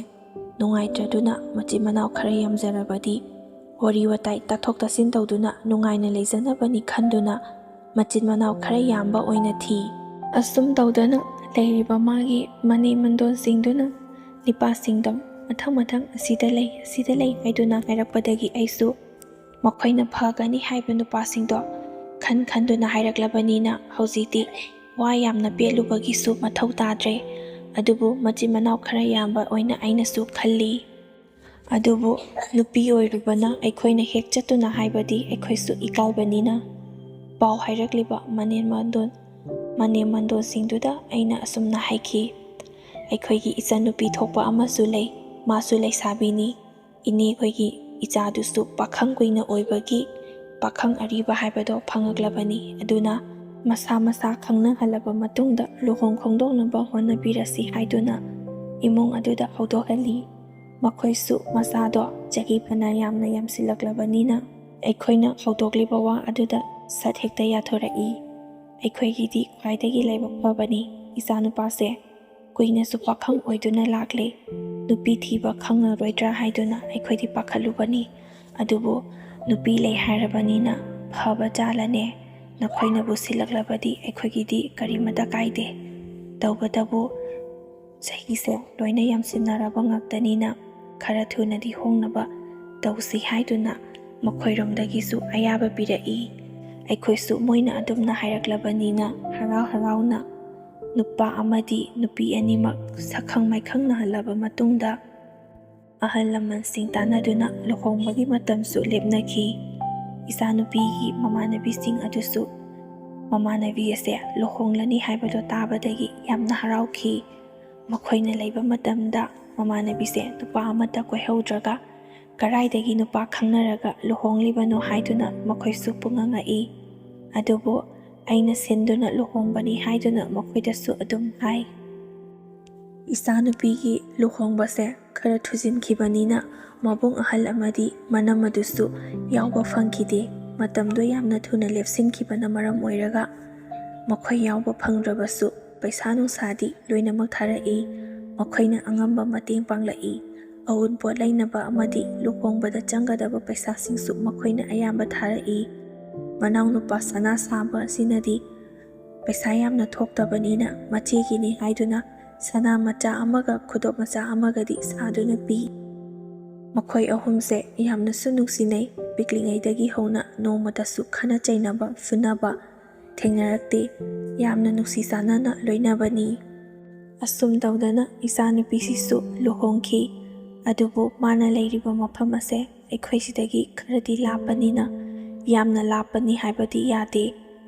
ꯅꯨꯡꯉꯥꯏꯇ꯭ꯔꯗꯨꯅ ꯃꯆꯤꯟ ꯃꯅꯥꯎ ꯈꯔ ꯌꯥꯝꯖꯔꯕꯗꯤ ꯋꯥꯔꯤ ꯋꯥꯇꯥꯏ ꯇꯥꯊꯣꯛ ꯇꯥꯁꯤꯟ ꯇꯧꯗꯨꯅ ꯅꯨꯡꯉꯥꯏꯅ ꯂꯩꯖꯅꯕꯅꯤ ꯈꯟꯗꯨꯅ ꯃꯆꯤꯟ ꯃꯅꯥꯎ ꯈꯔ ꯌꯥꯝꯕ ꯑꯣꯏꯅ ꯊꯤ꯫ ꯑꯁꯨꯝ ꯇꯧꯗꯅ ꯂꯩꯔꯤꯕ ꯃꯥꯒꯤ ꯃꯅꯦ ꯃꯟꯗꯣꯟꯁꯤꯡꯗꯨꯅ ꯅꯤꯄꯥꯁꯤꯡꯗꯣ ꯃꯊꯪ ꯃꯊꯪ ꯑꯁꯤꯗ ꯂꯩ, ꯑꯁꯤꯗ ꯂꯩ ꯍꯥꯏꯗꯨꯅ ꯍꯥꯏꯔꯛꯄꯗꯒꯤ ꯑꯩꯁꯨ ꯃꯈꯣꯏꯅ ꯐꯒꯅꯤ ꯍꯥꯏꯕ ꯅꯨꯄꯥꯁꯤꯡꯗꯣ ꯈꯟ ꯈꯟꯗꯨꯅ ꯍꯥꯏꯔꯛꯂꯕꯅꯤꯅ ꯍꯧꯖꯤꯛꯇꯤ ꯋꯥ ꯌꯥꯝꯅ ꯄꯦꯠꯂꯨꯕꯒꯤꯁꯨ ꯃꯊꯧ ꯇꯥꯗ꯭ꯔꯦ꯫ ꯑꯗꯨꯕꯨ ꯃꯆꯤꯟ ꯃꯅꯥꯎ ꯈꯔ ꯌꯥꯝꯕ ꯑꯣꯏꯅ ꯑꯩꯅꯁꯨ ꯈꯜꯂꯤ꯫ ꯑꯗꯨꯕꯨ ꯅꯨꯄꯤ ꯑꯣꯏꯔꯨꯕꯅ ꯑꯩꯈꯣꯏꯅ ꯍꯦꯛ ꯆꯠꯇꯨꯅ ꯍꯥꯏꯕꯗꯤ ꯑꯩꯈꯣꯏꯁꯨ ꯏꯀꯥꯏꯕꯅꯤꯅ ꯄꯥꯎ ꯍꯥꯏꯔꯛꯂꯤꯕ ꯃꯅꯦꯝ ꯃꯟꯗꯣꯟ, ꯃꯅꯦꯝ ꯃꯟꯗꯣꯟꯁꯤꯡꯗꯨꯗ ꯑꯩꯅ ꯑꯁꯨꯝꯅ ꯍꯥꯏꯈꯤ, ꯑꯩꯈꯣꯏꯒꯤ ꯏꯆꯟꯅꯨꯄꯤ ꯊꯣꯛꯄ ꯑꯃꯁꯨ ꯂꯩ꯫ ꯃꯥꯁꯨ ꯂꯩꯁꯥꯕꯤꯅꯤ꯫ ꯏꯅꯦꯈꯣꯏꯒꯤ ꯏꯆꯥꯗꯨꯁꯨ ꯄꯥꯈꯪ ꯀꯨꯏꯅ ꯑꯣꯏꯕꯒꯤ ꯄꯥꯈꯪ ꯑꯔꯤꯕ ꯍꯥꯏꯕꯗꯣ ꯐꯪꯉꯛꯂꯕꯅꯤ꯫ ꯑꯗꯨꯅ ꯃꯁꯥ ꯃꯁꯥ ꯈꯪꯅꯍꯜꯂꯕ ꯃꯇꯨꯡꯗ ꯂꯨꯍꯣꯡ ꯈꯣꯡꯗꯣꯡꯅꯕ ꯍꯣꯠꯅꯕꯤꯔꯁꯤ ꯍꯥꯏꯗꯨꯅ ꯏꯃꯨꯡ ꯑꯗꯨꯗ ꯍꯧꯗꯣꯛꯍꯜꯂꯤ꯫ ꯃꯈꯣꯏꯁꯨ ꯃꯆꯥꯗꯣ ꯆꯍꯤ ꯐꯅ ꯌꯥꯝꯅ ꯌꯥꯝꯁꯤꯜꯂꯛꯂꯕꯅꯤꯅ ꯑꯩꯈꯣꯏꯅ ꯍꯧꯗꯣꯛꯂꯤꯕ ꯋꯥ ꯑꯗꯨꯗ ꯁꯠ ꯍꯦꯛꯇ ꯌꯥꯊꯣꯔꯛꯏ꯫ ꯑꯩꯈꯣꯏꯒꯤꯗꯤ ꯈ꯭ꯋꯥꯏꯗꯒꯤ ꯂꯥꯏꯕꯛ ꯐꯕꯅꯤ꯫ ꯏꯆꯥꯅꯨꯄꯥꯁꯦ ꯀꯨꯏꯅꯁꯨ ꯄꯥꯈꯪ ꯑꯣꯏꯗꯨꯅ ꯂꯥꯛꯂꯦ꯫ ꯅꯨꯄꯤ ꯊꯤꯕ ꯈꯪꯉꯔꯣꯏꯗ꯭ꯔꯥ ꯍꯥꯏꯗꯨꯅ ꯑꯩꯈꯣꯏꯗꯤ ꯄꯥꯈꯠꯂꯨꯕꯅꯤ꯫ ꯑꯗꯨꯕꯨ ꯅꯨꯄꯤ ꯂꯩ ꯍꯥꯏꯔꯕꯅꯤꯅ ꯐꯕ ꯆꯥꯂꯅꯦ꯫ ꯅꯈꯣꯏꯅꯕꯨ ꯁꯤꯜꯂꯛꯂꯕꯗꯤ ꯑꯩꯈꯣꯏꯒꯤꯗꯤ ꯀꯔꯤꯃꯇ ꯀꯥꯏꯗꯦ꯫ ꯇꯧꯕꯇꯕꯨ ꯆꯍꯤꯁꯦ ꯂꯣꯏꯅ ꯌꯥꯝꯁꯤꯟꯅꯔꯕ ꯉꯥꯛꯇꯅꯤꯅ ꯈꯔ ꯊꯨꯅꯗꯤ ꯍꯣꯡꯅꯕ ꯇꯧꯁꯤ ꯍꯥꯏꯗꯨꯅ ꯃꯈꯣꯏꯔꯣꯝꯗꯒꯤꯁꯨ ꯑꯌꯥꯕ ꯄꯤꯔꯛꯏ꯫ ꯑꯩꯈꯣꯏꯁꯨ ꯃꯣꯏꯅ ꯑꯗꯨꯝꯅ ꯍꯥꯏꯔꯛꯂꯕꯅꯤꯅ ꯍꯔꯥꯎ ꯍꯔꯥꯎꯅ ꯅꯨꯄꯥ ꯑꯃꯗꯤ ꯅꯨꯄꯤ ꯑꯅꯤꯃꯛ ꯁꯛꯈꯪ ꯃꯥꯏꯈꯪꯅꯍꯜꯂꯕ ꯃꯇꯨꯡꯗ ꯑꯍꯜ ꯂꯃꯟꯁꯤꯡ ꯇꯥꯟꯅꯗꯨꯅ ꯂꯨꯍꯣꯡꯕꯒꯤ ꯃꯇꯝꯁꯨ ꯂꯦꯞꯅꯈꯤ꯫ ꯏꯆꯥꯅꯨꯄꯤꯒꯤ ꯃꯃꯥꯟꯅꯕꯤꯁꯤꯡ ꯑꯗꯨꯁꯨ ꯃꯃꯥꯟꯅꯕꯤ ꯑꯁꯦ ꯂꯨꯍꯣꯡꯂꯅꯤ ꯍꯥꯏꯕꯗꯣ ꯇꯥꯕꯗꯒꯤ ꯌꯥꯝꯅ ꯍꯔꯥꯎꯈꯤ꯫ ꯃꯈꯣꯏꯅ ꯂꯩꯕ ꯃꯇꯝꯗ ꯃꯃꯥꯟꯅꯕꯤꯁꯦ ꯅꯨꯄꯥ ꯑꯃꯠꯇ ꯀꯣꯏꯍꯧꯗ꯭ꯔꯒ ꯀꯗꯥꯏꯗꯒꯤ ꯅꯨꯄꯥ ꯈꯪꯅꯔꯒ ꯂꯨꯍꯣꯡꯂꯤꯕꯅꯣ ꯍꯥꯏꯗꯨꯅ ꯃꯈꯣꯏꯁꯨ ꯄꯨꯡꯉꯉꯛꯏ꯫ ꯑꯗꯨꯕꯨ ꯑꯩꯅ ꯁꯤꯟꯗꯨꯅ ꯂꯨꯍꯣꯡꯕꯅꯤ ꯍꯥꯏꯗꯨꯅ ꯃꯈꯣꯏꯗꯁꯨ ꯑꯗꯨꯝ ꯍꯥꯏ꯫ ꯏꯆꯥꯅꯨꯄꯤꯒꯤ ꯂꯨꯍꯣꯡꯕꯁꯦ ꯈꯔ ꯊꯨꯖꯤꯟꯈꯤꯕꯅꯤꯅ ꯃꯕꯨꯡ ꯑꯍꯜ ꯑꯃꯗꯤ ꯃꯅꯝ ꯑꯗꯨꯁꯨ ꯌꯥꯎꯕ ꯐꯪꯈꯤꯗꯦ꯫ ꯃꯇꯝꯗꯣ ꯌꯥꯝꯅ ꯊꯨꯅ ꯂꯦꯞꯁꯤꯟꯈꯤꯕꯅ ꯃꯔꯝ ꯑꯣꯏꯔꯒ ꯃꯈꯣꯏ ꯌꯥꯎꯕ ꯐꯪꯗ꯭ꯔꯕꯁꯨ ꯄꯩꯁꯥ ꯅꯨꯡꯁꯥꯗꯤ ꯂꯣꯏꯅꯃꯛ ꯊꯥꯔꯛꯏ꯫ ꯃꯈꯣꯏꯅ ꯑꯉꯝꯕ ꯃꯇꯦꯡ ꯄꯥꯡꯂꯛꯏ꯫ ꯑꯎꯟꯄꯣꯠ ꯂꯩꯅꯕ ꯑꯃꯗꯤ ꯂꯨꯍꯣꯡꯕꯗ ꯆꯪꯒꯗꯕ ꯄꯩꯁꯥꯁꯤꯡꯁꯨ ꯃꯈꯣꯏꯅ ꯑꯌꯥꯝꯕ ꯊꯥꯔꯛꯏ꯫ ꯃꯅꯥꯎꯅꯨꯄꯥ ꯁꯅꯥ ꯁꯥꯕ ꯑꯁꯤꯅꯗꯤ ꯄꯩꯁꯥ ꯌꯥꯝꯅ ꯊꯣꯛꯇꯕꯅꯤꯅ ꯃꯆꯦꯒꯤꯅꯤ ꯍꯥꯏꯗꯨꯅ ꯁꯅꯥ ꯃꯆꯥ ꯑꯃꯒ ꯈꯨꯗꯣꯞ ꯃꯆꯥ ꯑꯃꯒꯗꯤ ꯁꯥꯗꯨꯅ ꯄꯤ꯫ ꯃꯈꯣꯏ ꯑꯍꯨꯝꯁꯦ ꯌꯥꯝꯅꯁꯨ ꯅꯨꯡꯁꯤꯅꯩ꯫ ꯄꯤꯛꯂꯤꯉꯩꯗꯒꯤ ꯍꯧꯅ ꯅꯣꯡꯃꯇꯁꯨ ꯈꯠꯅ ꯆꯩꯅꯕ, ꯐꯨꯅꯕ ꯊꯦꯡꯅꯔꯛꯇꯦ꯫ ꯌꯥꯝꯅ ꯅꯨꯡꯁꯤ ꯆꯥꯟꯅꯅ ꯂꯣꯏꯅꯕꯅꯤ꯫ ꯑꯁꯨꯝ ꯇꯧꯗꯅ ꯏꯆꯥꯅꯨꯄꯤꯁꯤꯁꯨ ꯂꯨꯍꯣꯡꯈꯤ꯫ ꯑꯗꯨꯕꯨ ꯃꯥꯅ ꯂꯩꯔꯤꯕ ꯃꯐꯝ ꯑꯁꯦ ꯑꯩꯈꯣꯏ ꯁꯤꯗꯒꯤ ꯈꯔꯗꯤ ꯂꯥꯞꯄꯅꯤꯅ, ꯌꯥꯝꯅ ꯂꯥꯞꯄꯅꯤ ꯍꯥꯏꯕꯗꯤ ꯌꯥꯗꯦ꯫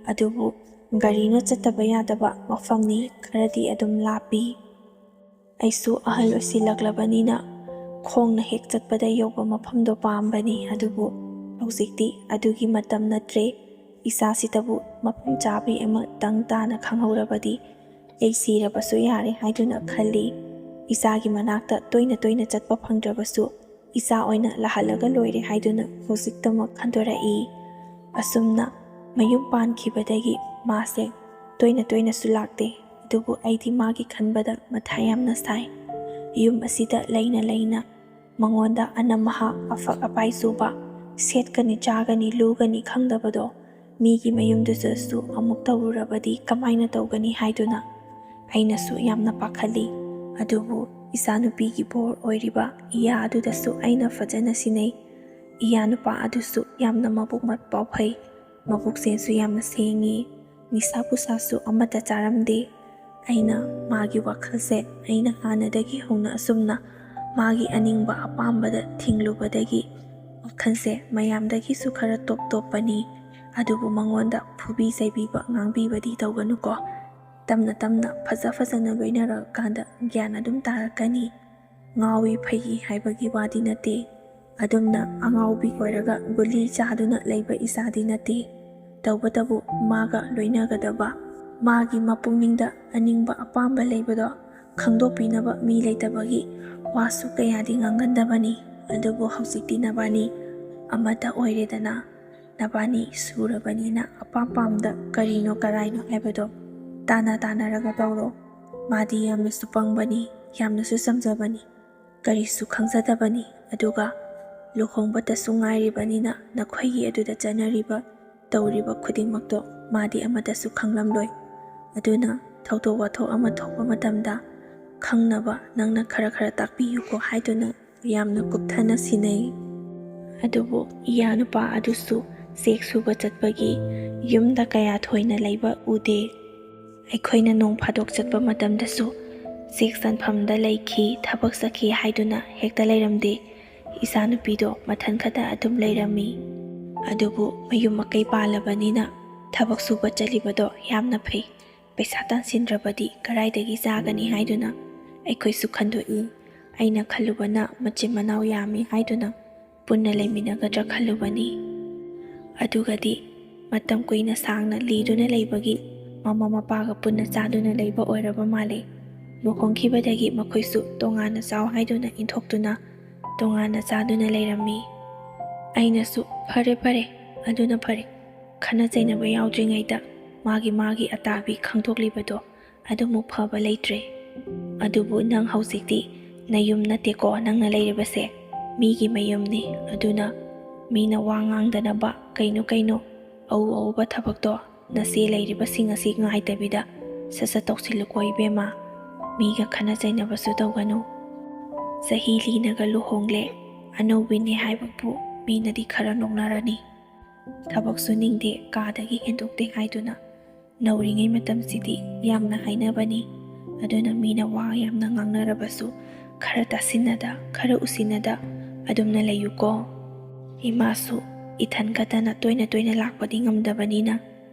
ꯑꯗꯨꯕꯨ ꯒꯥꯔꯤꯅ ꯆꯠꯇꯕ ꯌꯥꯗꯕ ꯃꯐꯝꯅꯤ, ꯈꯔꯗꯤ ꯑꯗꯨꯝ ꯂꯥꯞꯄꯤ꯫ ꯑꯩꯁꯨ ꯑꯍꯜ ꯑꯣꯏꯁꯤꯜꯂꯛꯂꯕꯅꯤꯅ ꯈꯣꯡꯅ ꯍꯦꯛ ꯆꯠꯄꯗ ꯌꯧꯕ ꯃꯐꯝꯗꯣ ꯄꯥꯝꯕꯅꯤ꯫ ꯑꯗꯨꯕꯨ ꯍꯧꯖꯤꯛꯇꯤ ꯑꯗꯨꯒꯤ ꯃꯇꯝ ꯅꯠꯇ꯭ꯔꯦ꯫ ꯏꯆꯥꯁꯤꯗꯕꯨ ꯃꯐꯝ ꯆꯥꯕꯤ ꯑꯃ ꯇꯪ ꯇꯥꯅ ꯈꯪꯍꯧꯔꯕꯗꯤ ꯑꯩ ꯁꯤꯔꯕꯁꯨ ꯌꯥꯔꯦ ꯍꯥꯏꯗꯨꯅ ꯈꯜꯂꯤ꯫ ꯏꯆꯥꯒꯤ ꯃꯅꯥꯛꯇ ꯇꯣꯏꯅ ꯇꯣꯏꯅ ꯆꯠꯄ ꯐꯪꯗ꯭ꯔꯕꯁꯨ ꯏꯆꯥ ꯑꯣꯏꯅ ꯂꯥꯛꯍꯜꯂꯒ ꯂꯣꯏꯔꯦ ꯍꯥꯏꯗꯨꯅ ꯍꯧꯖꯤꯛꯇꯃꯛ ꯈꯟꯗꯣꯔꯛꯏ꯫ ꯑꯁꯨꯝꯅ ꯃꯌꯨꯝ ꯄꯥꯟꯈꯤꯕꯗꯒꯤ ꯃꯥꯁꯦ ꯇꯣꯏꯅ ꯇꯣꯏꯅꯁꯨ ꯂꯥꯛꯇꯦ꯫ ꯑꯗꯨꯕꯨ ꯑꯩꯗꯤ ꯃꯥꯒꯤ ꯈꯟꯕꯗ ꯃꯊꯥ ꯌꯥꯝꯅ ꯁꯥꯏ꯫ ꯌꯨꯝ ꯑꯁꯤꯗ ꯂꯩꯅ ꯂꯩꯅ ꯃꯉꯣꯟꯗ ꯑꯅꯝ ꯑꯍꯥ, ꯑꯐꯛ ꯑꯄꯥꯏ ꯆꯨꯕ, ꯁꯦꯠꯀꯅꯤ, ꯆꯥꯒꯅꯤ, ꯂꯨꯒꯅꯤ ꯈꯪꯗꯕꯗꯣ ꯃꯤꯒꯤ ꯃꯌꯨꯝꯗꯨꯗꯁꯨ ꯑꯃꯨꯛ ꯇꯧꯔꯨꯔꯕꯗꯤ ꯀꯃꯥꯏꯅ ꯇꯧꯒꯅꯤ ꯍꯥꯏꯗꯨꯅ ꯑꯩꯅꯁꯨ ꯌꯥꯝꯅ ꯄꯥꯈꯠꯂꯤ꯫ ꯑꯗꯨꯕꯨ ꯏꯆꯥꯅꯨꯄꯤꯒꯤ ꯕꯣꯔ ꯑꯣꯏꯔꯤꯕ ꯏꯌꯥ ꯑꯗꯨꯗꯁꯨ ꯑꯩꯅ ꯐꯖꯅ ꯁꯤꯟꯅꯩ꯫ ꯏꯌꯥ ꯅꯨꯄꯥ ꯑꯗꯨꯁꯨ ꯌꯥꯝꯅ ꯃꯕꯨꯛ ꯃꯄꯥꯎ ꯐꯩ, ꯃꯕꯨꯛꯆꯦꯜꯁꯨ ꯌꯥꯝꯅ ꯁꯦꯡꯉꯤ, ꯅꯤꯁꯥ ꯄꯨꯁꯥꯁꯨ ꯑꯃꯠꯇ ꯆꯥꯔꯝꯗꯦ꯫ ꯑꯩꯅ ꯃꯥꯒꯤ ꯋꯥꯈꯜꯁꯦ ꯑꯩꯅ ꯍꯥꯟꯅꯗꯒꯤ ꯍꯧꯅ ꯑꯁꯨꯝꯅ ꯃꯥꯒꯤ ꯑꯅꯤꯡꯕ ꯑꯄꯥꯝꯕꯗ ꯊꯤꯡꯂꯨꯕꯗꯒꯤ ꯋꯥꯈꯜꯁꯦ ꯃꯌꯥꯝꯗꯒꯤꯁꯨ ꯈꯔ ꯇꯣꯞ ꯇꯣꯞꯄꯅꯤ꯫ ꯑꯗꯨꯕꯨ ꯃꯉꯣꯟꯗ ꯐꯨꯕꯤ ꯆꯩꯕꯤꯕ ꯉꯥꯡꯕꯤꯕꯗꯤ ꯇꯧꯒꯅꯨꯀꯣ꯫ ꯇꯞꯅ ꯇꯞꯅ ꯐꯖ ꯐꯖꯅ ꯂꯣꯏꯅꯔꯀꯥꯟꯗ ꯒ꯭ꯌꯥꯟ ꯑꯗꯨꯝ ꯇꯥꯔꯛꯀꯅꯤ꯫ ꯉꯥꯎꯏ ꯐꯩ ꯍꯥꯏꯕꯒꯤ ꯋꯥꯗꯤ ꯅꯠꯇꯦ꯫ ꯑꯗꯨꯝꯅ ꯑꯉꯥꯎꯕꯤ ꯑꯣꯏꯔꯒ ꯒꯨꯂꯤ ꯆꯥꯗꯨꯅ ꯂꯩꯕ ꯏꯆꯥꯗꯤ ꯅꯠꯇꯦ꯫ ꯇꯧꯕꯇꯕꯨ ꯃꯥꯒ ꯂꯣꯏꯅꯒꯗꯕ, ꯃꯥꯒꯤ ꯃꯄꯨꯛꯅꯤꯡꯗ ꯑꯅꯤꯡꯕ ꯑꯄꯥꯝꯕ ꯂꯩꯕꯗꯣ ꯈꯪꯗꯣꯛꯄꯤꯅꯕ ꯃꯤ ꯂꯩꯇꯕꯒꯤ ꯋꯥꯁꯨ ꯀꯌꯥꯗꯤ ꯉꯥꯡꯒꯟꯗꯕꯅꯤ꯫ ꯑꯗꯨꯕꯨ ꯍꯧꯖꯤꯛꯇꯤ ꯅꯕꯥꯅꯤ ꯑꯃꯠꯇ ꯑꯣꯏꯔꯦꯗꯅ꯫ ꯅꯕꯥꯅꯤ ꯁꯨꯔꯕꯅꯤꯅ ꯑꯄꯥꯝ ꯄꯥꯝꯗ ꯀꯔꯤꯅꯣ ꯀꯔꯥꯏꯅꯣ ꯍꯥꯏꯕꯗꯣ ꯇꯥꯅ ꯇꯥꯅꯔꯒ ꯇꯧꯔꯣ꯫ ꯃꯥꯗꯤ ꯌꯥꯝꯅꯁꯨ ꯄꯪꯕꯅꯤ, ꯌꯥꯝꯅꯁꯨ ꯆꯝꯖꯕꯅꯤ, ꯀꯔꯤꯁꯨ ꯈꯪꯖꯗꯕꯅꯤ꯫ ꯑꯗꯨꯒ ꯂꯨꯍꯣꯡꯕꯇꯁꯨ ꯉꯥꯏꯔꯤꯕꯅꯤꯅ ꯅꯈꯣꯏꯒꯤ ꯑꯗꯨꯗ ꯆꯠꯅꯔꯤꯕ ꯇꯧꯔꯤꯕ ꯈꯨꯗꯤꯡꯃꯛꯇꯣ ꯃꯥꯗꯤ ꯑꯃꯠꯇꯁꯨ ꯈꯪꯂꯝꯂꯣꯏ꯫ ꯑꯗꯨꯅ ꯊꯧꯗꯣꯛ ꯋꯥꯊꯣꯛ ꯑꯃ ꯊꯣꯛꯄ ꯃꯇꯝꯗ ꯈꯪꯅꯕ ꯅꯪꯅ ꯈꯔ ꯈꯔ ꯇꯥꯛꯄꯤꯌꯨꯀꯣ ꯍꯥꯏꯗꯨꯅ ꯌꯥꯝꯅ ꯀꯨꯞꯊꯅ ꯁꯤꯟꯅꯩ꯫ ꯑꯗꯨꯕꯨ ꯏꯌꯥ ꯅꯨꯄꯥ ꯑꯗꯨꯁꯨ ꯆꯦꯛ ꯁꯨꯕ ꯆꯠꯄꯒꯤ ꯌꯨꯝꯗ ꯀꯌꯥ ꯊꯣꯏꯅ ꯂꯩꯕ ꯎꯗꯦ꯫ ꯑꯩꯈꯣꯏꯅ ꯅꯣꯡ ꯐꯥꯗꯣꯛ ꯆꯠꯄ ꯃꯇꯝꯗꯁꯨ ꯆꯦꯛ ꯆꯟꯐꯝꯗ ꯂꯩꯈꯤ, ꯊꯕꯛ ꯆꯠꯈꯤ ꯍꯥꯏꯗꯨꯅ ꯍꯦꯛꯇ ꯂꯩꯔꯝꯗꯦ꯫ ꯏꯆꯥꯅꯨꯄꯤꯗꯣ ꯃꯊꯟ ꯈꯛꯇ ꯑꯗꯨꯝ ꯂꯩꯔꯝꯃꯤ꯫ ꯑꯗꯨꯕꯨ ꯃꯌꯨꯝ ꯃꯀꯩ ꯄꯥꯜꯂꯕꯅꯤꯅ ꯊꯕꯛ ꯁꯨꯕ ꯆꯠꯂꯤꯕꯗꯣ ꯌꯥꯝꯅ ꯐꯩ꯫ ꯄꯩꯁꯥ ꯇꯥꯟꯁꯤꯟꯗ꯭ꯔꯕꯗꯤ ꯀꯔꯥꯏꯗꯒꯤ ꯆꯥꯒꯅꯤ ꯍꯥꯏꯗꯨꯅ ꯑꯩꯈꯣꯏꯁꯨ ꯈꯟꯗꯣꯛꯏ꯫ ꯑꯩꯅ ꯈꯜꯂꯨꯕꯅ ꯃꯆꯤꯟ ꯃꯅꯥꯎ ꯌꯥꯝꯃꯤ ꯍꯥꯏꯗꯨꯅ ꯄꯨꯟꯅ ꯂꯩꯃꯤꯟꯅꯒꯗ꯭ꯔꯥ ꯈꯜꯂꯨꯕꯅꯤ꯫ ꯑꯗꯨꯒꯗꯤ ꯃꯇꯝ ꯀꯨꯏꯅ ꯁꯥꯡꯅ ꯂꯤꯗꯨꯅ ꯂꯩꯕꯒꯤ ꯃꯃꯥ ꯃꯄꯥꯒ ꯄꯨꯟꯅ ꯆꯥꯗꯨꯅ ꯂꯩꯕ ꯑꯣꯏꯔꯕ ꯃꯥꯜꯂꯦ꯫ ꯂꯨꯍꯣꯡꯈꯤꯕꯗꯒꯤ ꯃꯈꯣꯏꯁꯨ ꯇꯣꯉꯥꯟꯅ ꯆꯥꯎ ꯍꯥꯏꯗꯨꯅ ꯏꯟꯊꯣꯛꯇꯨꯅ ꯇꯣꯉꯥꯟꯅ ꯆꯥꯗꯨꯅ ꯂꯩꯔꯝꯃꯤ꯫ ꯑꯩꯅꯁꯨ "ꯐꯔꯦ ꯐꯔꯦ, ꯑꯗꯨꯅ ꯐꯔꯦ, ꯈꯠꯅ ꯆꯩꯅꯕ ꯌꯥꯎꯗ꯭ꯔꯤꯉꯩꯗ ꯃꯥꯒꯤ ꯃꯥꯒꯤ ꯑꯇꯥꯕꯤ ꯈꯪꯗꯣꯛꯂꯤꯕꯗꯣ ꯑꯗꯨꯃꯨꯛ ꯐꯕ ꯂꯩꯇ꯭ꯔꯦ꯫ ꯑꯗꯨꯕꯨ ꯅꯪ ꯍꯧꯖꯤꯛꯇꯤ ꯅꯌꯨꯝ ꯅꯠꯇꯦꯀꯣ ꯅꯪꯅ ꯂꯩꯔꯤꯕꯁꯦ, ꯃꯤꯒꯤ ꯃꯌꯨꯝꯅꯤ꯫ ꯑꯗꯨꯅ ꯃꯤꯅ ꯋꯥ ꯉꯥꯡꯗꯅꯕ ꯀꯩꯅꯣ ꯀꯩꯅꯣ ꯑꯎ ꯑꯎꯕ ꯊꯕꯛꯇꯣ ꯅꯆꯦ ꯂꯩꯔꯤꯕꯁꯤꯡ ꯑꯁꯤ ꯉꯥꯏꯗꯕꯤꯗ ꯁꯠ ꯁꯠ ꯇꯧꯁꯤꯜꯂꯨꯀꯣ ꯏꯕꯦꯝꯃ꯫ ꯃꯤꯒ ꯈꯠꯅ ꯆꯩꯅꯕꯁꯨ ꯇꯧꯒꯅꯨ꯫ ꯆꯍꯤ ꯂꯤꯅꯒ ꯂꯨꯍꯣꯡꯂꯦ, ꯑꯅꯧꯕꯤꯅꯦ ꯍꯥꯏꯕꯕꯨ ꯃꯤꯅꯗꯤ ꯈꯔ ꯅꯣꯛꯅꯔꯅꯤ꯫ ꯊꯕꯛ ꯁꯨꯅꯤꯡꯗꯦ, ꯀꯥꯗꯒꯤ ꯍꯦꯟꯗꯣꯛꯇꯦ ꯍꯥꯏꯗꯨꯅ ꯅꯧꯔꯤꯉꯩ ꯃꯇꯝꯁꯤꯗꯤ ꯌꯥꯝꯅ ꯍꯥꯏꯅꯕꯅꯤ꯫ ꯑꯗꯨꯅ ꯃꯤꯅ ꯋꯥ ꯌꯥꯝꯅ ꯉꯥꯡꯅꯔꯕꯁꯨ ꯈꯔ ꯇꯥꯁꯤꯟꯅꯗ, ꯈꯔ ꯎꯁꯤꯟꯅꯗ ꯑꯗꯨꯝꯅ ꯂꯩꯌꯨꯀꯣ꯫ ꯏꯃꯥꯁꯨ ꯏꯊꯟ ꯈꯛꯇꯅ ꯇꯣꯏꯅ ꯇꯣꯏꯅ ꯂꯥꯛꯄꯗꯤ ꯉꯝꯗꯕꯅꯤꯅ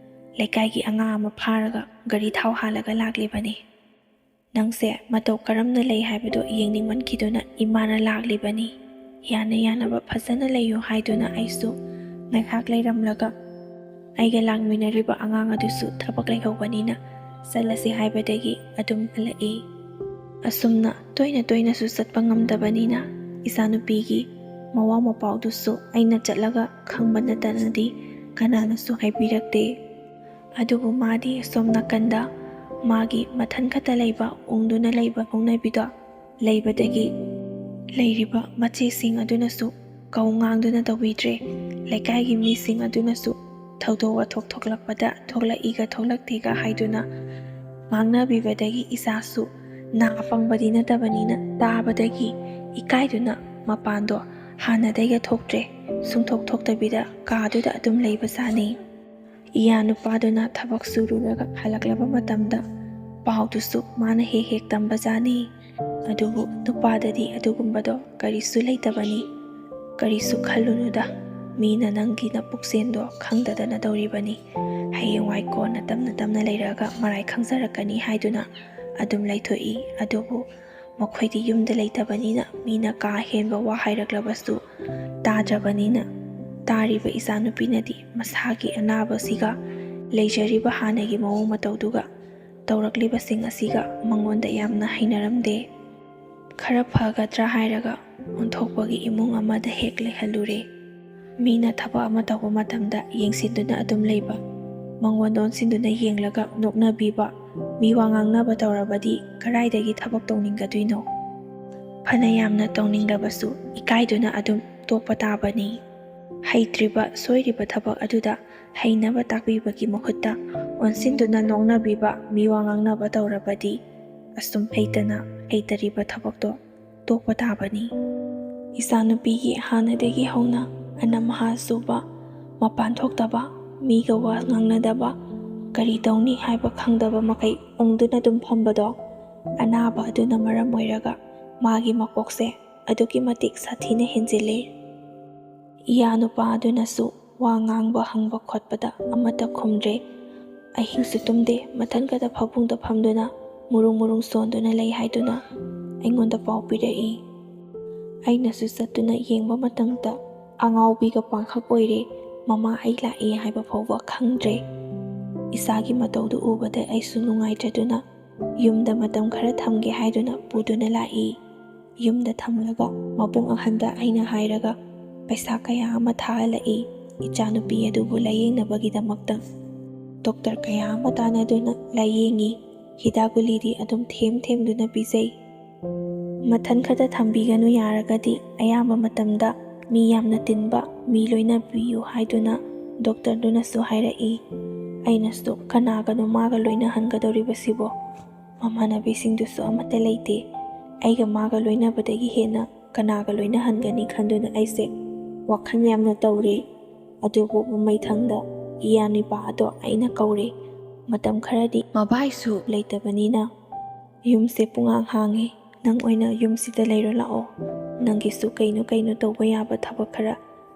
ꯂꯩꯀꯥꯏꯒꯤ ꯑꯉꯥꯡ ꯑꯃ ꯐꯥꯔꯒ ꯒꯥꯔꯤ ꯊꯥꯎ ꯍꯥꯜꯂꯒ ꯂꯥꯛꯂꯤꯕꯅꯤ꯫ ꯅꯪꯁꯦ ꯃꯇꯧ ꯀꯔꯝꯅ ꯂꯩ ꯍꯥꯏꯕꯗꯨ ꯌꯦꯡꯅꯤꯡꯃꯟꯈꯤꯗꯨꯅ ꯏꯃꯥꯅ ꯂꯥꯛꯂꯤꯕꯅꯤ꯫ ꯌꯥꯅ ꯌꯥꯅꯕ ꯐꯖꯅ ꯂꯩꯌꯨ ꯍꯥꯏꯗꯨꯅ ꯑꯩꯁꯨ ꯉꯥꯏꯍꯥꯛ ꯂꯩꯔꯝꯂꯒ ꯑꯩꯒ ꯂꯥꯛꯃꯤꯟꯅꯔꯤꯕ ꯑꯉꯥꯡ ꯑꯗꯨꯁꯨ ꯊꯕꯛ ꯂꯩꯍꯧꯕꯅꯤꯅ ꯆꯠꯂꯁꯤ ꯍꯥꯏꯕꯗꯒꯤ ꯑꯗꯨꯝ ꯍꯜꯂꯛꯏ꯫ ꯑꯁꯨꯝꯅ ꯇꯣꯏꯅ ꯇꯣꯏꯅꯁꯨ ꯆꯠꯄ ꯉꯝꯗꯕꯅꯤꯅ ꯏꯆꯥꯅꯨꯄꯤꯒꯤ ꯃꯋꯥ ꯃꯄꯥꯎꯗꯨꯁꯨ ꯑꯩꯅ ꯆꯠꯂꯒ ꯈꯪꯕ ꯅꯠꯇꯅꯗꯤ ꯀꯅꯥꯅꯁꯨ ꯍꯥꯏꯕꯤꯔꯛꯇꯦ꯫ ꯑꯗꯨꯕꯨ ꯃꯥꯗꯤ ꯁꯣꯝ ꯅꯥꯀꯟꯗ ꯃꯥꯒꯤ ꯃꯊꯟ ꯈꯛꯇ ꯂꯩꯕ ꯎꯪꯗꯨꯅ ꯂꯩꯕ ꯍꯧꯅꯕꯤꯗꯣ ꯂꯩꯕꯗꯒꯤ ꯂꯩꯔꯤꯕ ꯃꯆꯦꯁꯤꯡ ꯑꯗꯨꯅꯁꯨ ꯀꯧ ꯉꯥꯡꯗꯨꯅ ꯇꯧꯕꯤꯗ꯭ꯔꯦ꯫ ꯂꯩꯀꯥꯏꯒꯤ ꯃꯤꯁꯤꯡ ꯑꯗꯨꯅꯁꯨ ꯊꯧꯗꯣꯛ ꯋꯥꯊꯣꯛ ꯊꯣꯛꯂꯛꯄꯗ ꯊꯣꯛꯂꯛꯏꯒ ꯊꯣꯛꯂꯛꯇꯦꯒ ꯍꯥꯏꯗꯨꯅ ꯉꯥꯡꯅꯕꯤꯕꯗꯒꯤ ꯏꯆꯥꯁꯨ ꯅꯥ ꯄꯪꯕꯗꯤ ꯅꯠꯇꯕꯅꯤꯅ ꯇꯥꯕꯗꯒꯤ ꯏꯀꯥꯏꯗꯨꯅ ꯃꯄꯥꯟꯗꯣ ꯍꯥꯟꯅꯗꯩꯒ ꯊꯣꯛꯇ꯭ꯔꯦ꯫ ꯁꯨꯡꯊꯣꯛ ꯊꯣꯛꯇꯕꯤꯗ ꯀꯥꯗꯨꯗ ꯑꯗꯨꯝ ꯂꯩꯕꯖꯥꯠꯅꯤ꯫ ꯏꯌꯥ ꯅꯨꯄꯥꯗꯨꯅ ꯊꯕꯛ ꯁꯨꯔꯨꯔꯒ ꯍꯜꯂꯛꯂꯕ ꯃꯇꯝꯗ ꯄꯥꯎꯗꯨꯁꯨ ꯃꯥꯅ ꯍꯦꯛ ꯍꯦꯛ ꯇꯝꯕꯖꯥꯠꯅꯤ꯫ ꯑꯗꯨꯕꯨ ꯅꯨꯄꯥꯗꯗꯤ ꯑꯗꯨꯒꯨꯝꯕꯗꯣ ꯀꯔꯤꯁꯨ ꯂꯩꯇꯕꯅꯤ꯫ "ꯀꯔꯤꯁꯨ ꯈꯜꯂꯨꯅꯨꯗ, ꯃꯤꯅ ꯅꯪꯒꯤ ꯅꯄꯨꯛꯆꯦꯟꯗꯣ ꯈꯪꯗꯗꯅ ꯇꯧꯔꯤꯕꯅꯤ꯫ ꯍꯌꯦꯡꯋꯥꯏ ꯀꯣꯟꯅ ꯇꯞꯅ ꯇꯞꯅ ꯂꯩꯔꯛꯑꯒ ꯃꯔꯥꯏ ꯈꯪꯖꯔꯛꯀꯅꯤ" ꯍꯥꯏꯗꯨꯅ ꯑꯗꯨꯝ ꯂꯩꯊꯣꯛꯏ꯫ ꯑꯗꯨꯕꯨ ꯃꯈꯣꯏꯗꯤ ꯌꯨꯝꯗ ꯂꯩꯇꯕꯅꯤꯅ ꯃꯤꯅ ꯀꯥ ꯍꯦꯟꯕ ꯋꯥ ꯍꯥꯏꯔꯛꯂꯕꯁꯨ ꯇꯥꯗ꯭ꯔꯕꯅꯤꯅ, ꯇꯥꯔꯤꯕ ꯏꯆꯥꯅꯨꯄꯤꯅꯗꯤ ꯃꯁꯥꯒꯤ ꯑꯅꯥꯕꯁꯤꯒ ꯂꯩꯖꯔꯤꯕ ꯍꯥꯟꯅꯒꯤ ꯃꯑꯣꯡ ꯃꯇꯧꯗꯨꯒ ꯇꯧꯔꯛꯂꯤꯕꯁꯤꯡ ꯑꯁꯤꯒ ꯃꯉꯣꯟꯗ ꯌꯥꯝꯅ ꯍꯩꯅꯔꯝꯗꯦ꯫ ꯈꯔ ꯐꯒꯗ꯭ꯔꯥ ꯍꯥꯏꯔꯒ ꯑꯣꯟꯊꯣꯛꯄꯒꯤ ꯏꯃꯨꯡ ꯑꯃꯗ ꯍꯦꯛ ꯂꯩꯍꯜꯂꯨꯔꯦ꯫ ꯃꯤꯅ ꯊꯕꯛ ꯑꯃ ꯇꯧꯕ ꯃꯇꯝꯗ ꯌꯦꯡꯁꯤꯟꯗꯨꯅ ꯑꯗꯨꯝ ꯂꯩꯕ, ꯃꯉꯣꯟꯗ ꯑꯣꯟꯁꯤꯟꯗꯨꯅ ꯌꯦꯡꯂꯒ ꯅꯣꯛꯅꯕꯤꯕ, ꯃꯤ ꯋꯥ ꯉꯥꯡꯅꯕ ꯇꯧꯔꯕꯗꯤ ꯀꯗꯥꯏꯗꯒꯤ ꯊꯕꯛ ꯇꯧꯅꯤꯡꯒꯗꯣꯏꯅꯣ? ꯐꯅ ꯌꯥꯝꯅ ꯇꯧꯅꯤꯡꯂꯕꯁꯨ ꯏꯀꯥꯏꯗꯨꯅ ꯑꯗꯨꯝ ꯇꯣꯛꯄ ꯇꯥꯕꯅꯤ꯫ ꯍꯩꯇ꯭ꯔꯤꯕ, ꯁꯣꯏꯔꯤꯕ ꯊꯕꯛ ꯑꯗꯨꯗ ꯍꯩꯅꯕ ꯇꯥꯛꯄꯤꯕꯒꯤ ꯃꯍꯨꯠꯇ ꯑꯣꯟꯁꯤꯟꯗꯨꯅ ꯅꯣꯛꯅꯕꯤꯕ, ꯃꯤ ꯋꯥ ꯉꯥꯡꯅꯕ ꯇꯧꯔꯕꯗꯤ ꯑꯁꯨꯝ ꯍꯩꯇꯅ ꯍꯩꯇꯔꯤꯕ ꯊꯕꯛꯇꯣ ꯇꯣꯛꯄ ꯇꯥꯕꯅꯤ꯫ ꯏꯆꯥꯅꯨꯄꯤꯒꯤ ꯍꯥꯟꯅꯗꯒꯤ ꯍꯧꯅ ꯑꯅꯝ ꯑꯍꯥ ꯆꯨꯕ, ꯃꯄꯥꯟ ꯊꯣꯛꯇꯕ, ꯃꯤꯒ ꯋꯥ ꯉꯥꯡꯅꯗꯕ, ꯀꯔꯤ ꯇꯧꯅꯤ ꯍꯥꯏꯕ ꯈꯪꯗꯕ ꯃꯈꯩ ꯎꯪꯗꯨꯅ ꯑꯗꯨꯝ ꯐꯝꯕꯗꯣ, ꯑꯅꯥꯕ ꯑꯗꯨꯅ ꯃꯔꯝ ꯑꯣꯏꯔꯒ ꯃꯥꯒꯤ ꯃꯀꯣꯛꯁꯦ ꯑꯗꯨꯛꯀꯤ ꯃꯇꯤꯛ ꯁꯥꯊꯤꯅ ꯍꯦꯟꯖꯤꯜꯂꯦ꯫ ꯏꯌꯥ ꯅꯨꯄꯥ ꯑꯗꯨꯅꯁꯨ ꯋꯥ ꯉꯥꯡꯕ ꯍꯪꯕ ꯈꯣꯠꯄꯗ ꯑꯃꯠꯇ ꯈꯨꯝꯗ꯭ꯔꯦ꯫ ꯑꯍꯤꯡꯁꯨ ꯇꯨꯝꯗꯦ, ꯃꯊꯟ ꯈꯛꯇ ꯐꯃꯨꯡꯗ ꯐꯝꯗꯨꯅ ꯃꯨꯔꯨꯡ ꯃꯨꯔꯨꯡ ꯁꯣꯟꯗꯨꯅ ꯂꯩ ꯍꯥꯏꯗꯨꯅ ꯑꯩꯉꯣꯟꯗ ꯄꯥꯎ ꯄꯤꯔꯛꯏ꯫ ꯑꯩꯅꯁꯨ ꯆꯠꯇꯨꯅ ꯌꯦꯡꯕ ꯃꯇꯝꯗ ꯑꯉꯥꯎꯕꯤꯒ ꯄꯥꯡꯈꯛ ꯑꯣꯏꯔꯦ꯫ ꯃꯃꯥ ꯑꯩ ꯂꯥꯛꯏ ꯍꯥꯏꯕ ꯐꯥꯎꯕ ꯈꯪꯗ꯭ꯔꯦ꯫ ꯏꯆꯥꯒꯤ ꯃꯇꯧꯗꯨ ꯎꯕꯗ ꯑꯩꯁꯨ ꯅꯨꯡꯉꯥꯏꯇ꯭ꯔꯗꯨꯅ ꯌꯨꯝꯗ ꯃꯇꯝ ꯈꯔ ꯊꯝꯒꯦ ꯍꯥꯏꯗꯨꯅ ꯄꯨꯗꯨꯅ ꯂꯥꯛꯏ꯫ ꯌꯨꯝꯗ ꯊꯝꯂꯒ ꯃꯕꯨꯡ ꯑꯍꯟꯗ ꯑꯩꯅ ꯍꯥꯏꯔꯒ ꯄꯩꯁꯥ ꯀꯌꯥ ꯑꯃ ꯊꯥꯍꯜꯂꯛꯏ꯫ ꯏꯆꯥꯅꯨꯄꯤ ꯑꯗꯨꯕꯨ ꯂꯥꯌꯦꯡꯅꯕꯒꯤꯗꯃꯛꯇ ꯗꯣꯛꯇꯔ ꯀꯌꯥ ꯑꯃ ꯇꯥꯟꯅꯗꯨꯅ ꯂꯥꯌꯦꯡꯉꯤ꯫ ꯍꯤꯗꯥꯛ ꯒꯨꯂꯤꯗꯤ ꯑꯗꯨꯝ ꯊꯦꯝ ꯊꯦꯝꯗꯨꯅ ꯄꯤꯖꯩ꯫ ꯃꯊꯟ ꯈꯛꯇ ꯊꯝꯕꯤꯒꯅꯨ, ꯌꯥꯔꯒꯗꯤ ꯑꯌꯥꯝꯕ ꯃꯇꯝꯗ ꯃꯤ ꯌꯥꯝꯅ ꯇꯤꯟꯕ ꯃꯤ ꯂꯣꯏꯅꯕꯤꯌꯨ ꯍꯥꯏꯗꯨꯅ ꯗꯣꯛꯇꯔꯗꯨꯅꯁꯨ ꯍꯥꯏꯔꯛꯏ꯫ ꯑꯩꯅꯁꯨ ꯀꯅꯥꯒꯅꯣ ꯃꯥꯒ ꯂꯣꯏꯅꯍꯟꯒꯗꯧꯔꯤꯕꯁꯤꯕꯣ? ꯃꯃꯥꯟꯅꯕꯤꯁꯤꯡꯗꯨꯁꯨ ꯑꯃꯠꯇ ꯂꯩꯇꯦ꯫ ꯑꯩꯒ ꯃꯥꯒ ꯂꯣꯏꯅꯕꯗꯒꯤ ꯍꯦꯟꯅ ꯀꯅꯥꯒ ꯂꯣꯏꯅꯍꯟꯒꯅꯤ ꯈꯟꯗꯨꯅ ꯑꯩꯁꯦ ꯋꯥꯈꯜ ꯌꯥꯝꯅ ꯇꯧꯔꯦ꯫ ꯑꯗꯨꯕꯨ ꯃꯃꯩꯊꯪꯗ ꯏꯌꯥ ꯅꯨꯄꯥ ꯑꯗꯣ ꯑꯩꯅ ꯀꯧꯔꯦ꯫ ꯃꯇꯝ ꯈꯔꯗꯤ ꯃꯕꯥꯏꯁꯨ ꯂꯩꯇꯕꯅꯤꯅ ꯌꯨꯝꯁꯦ ꯄꯨꯡꯍꯥꯡ ꯍꯥꯡꯉꯦ꯫ ꯅꯪ ꯑꯣꯏꯅ ꯌꯨꯝꯁꯤꯗ ꯂꯩꯔꯣ ꯂꯥꯛꯑꯣ꯫ ꯅꯪꯒꯤꯁꯨ ꯀꯩꯅꯣ ꯀꯩꯅꯣ ꯇꯧꯕ ꯌꯥꯕ ꯊꯕꯛ ꯈꯔ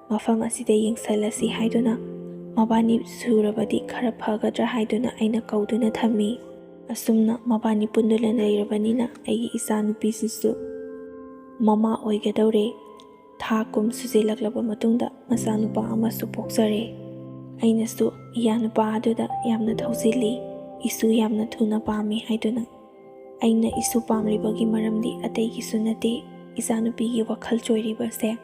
ꯃꯐꯝ ꯑꯁꯤꯗ ꯌꯦꯡꯁꯜꯂꯁꯤ ꯍꯥꯏꯗꯨꯅ ꯃꯕꯥꯅꯤ ꯁꯨꯔꯕꯗꯤ ꯈꯔ ꯐꯒꯗ꯭ꯔꯥ ꯍꯥꯏꯗꯨꯅ ꯑꯩꯅ ꯀꯧꯗꯨꯅ ꯊꯝꯃꯤ꯫ ꯑꯁꯨꯝꯅ ꯃꯕꯥꯅꯤ ꯄꯨꯟꯗꯨꯅ ꯂꯩꯔꯕꯅꯤꯅ ꯑꯩꯒꯤ ꯏꯆꯥꯅꯨꯄꯤꯁꯤꯁꯨ ꯃꯃꯥ ꯑꯣꯏꯒꯗꯧꯔꯦ꯫ ꯊꯥ ꯀꯨꯝ ꯁꯨꯖꯤꯜꯂꯛꯂꯕ ꯃꯇꯨꯡꯗ ꯃꯆꯥꯅꯨꯄꯥ ꯑꯃꯁꯨ ꯄꯣꯛꯆꯔꯦ꯫ ꯑꯩꯅꯁꯨ ꯏꯌꯥꯅꯨꯄꯥ ꯑꯗꯨꯗ ꯌꯥꯝꯅ ꯊꯧꯖꯤꯜꯂꯤ, ꯏꯁꯨ ꯌꯥꯝꯅ ꯊꯨꯅ ꯄꯥꯝꯃꯤ ꯍꯥꯏꯗꯨꯅ꯫ ꯑꯩꯅ ꯏꯁꯨ ꯄꯥꯝꯂꯤꯕꯒꯤ ꯃꯔꯝꯗꯤ ꯑꯇꯩꯒꯤꯁꯨ ꯅꯠꯇꯦ, ꯏꯆꯥꯅꯨꯄꯤꯒꯤ ꯋꯥꯈꯜ ꯆꯣꯏꯔꯤꯕꯁꯦ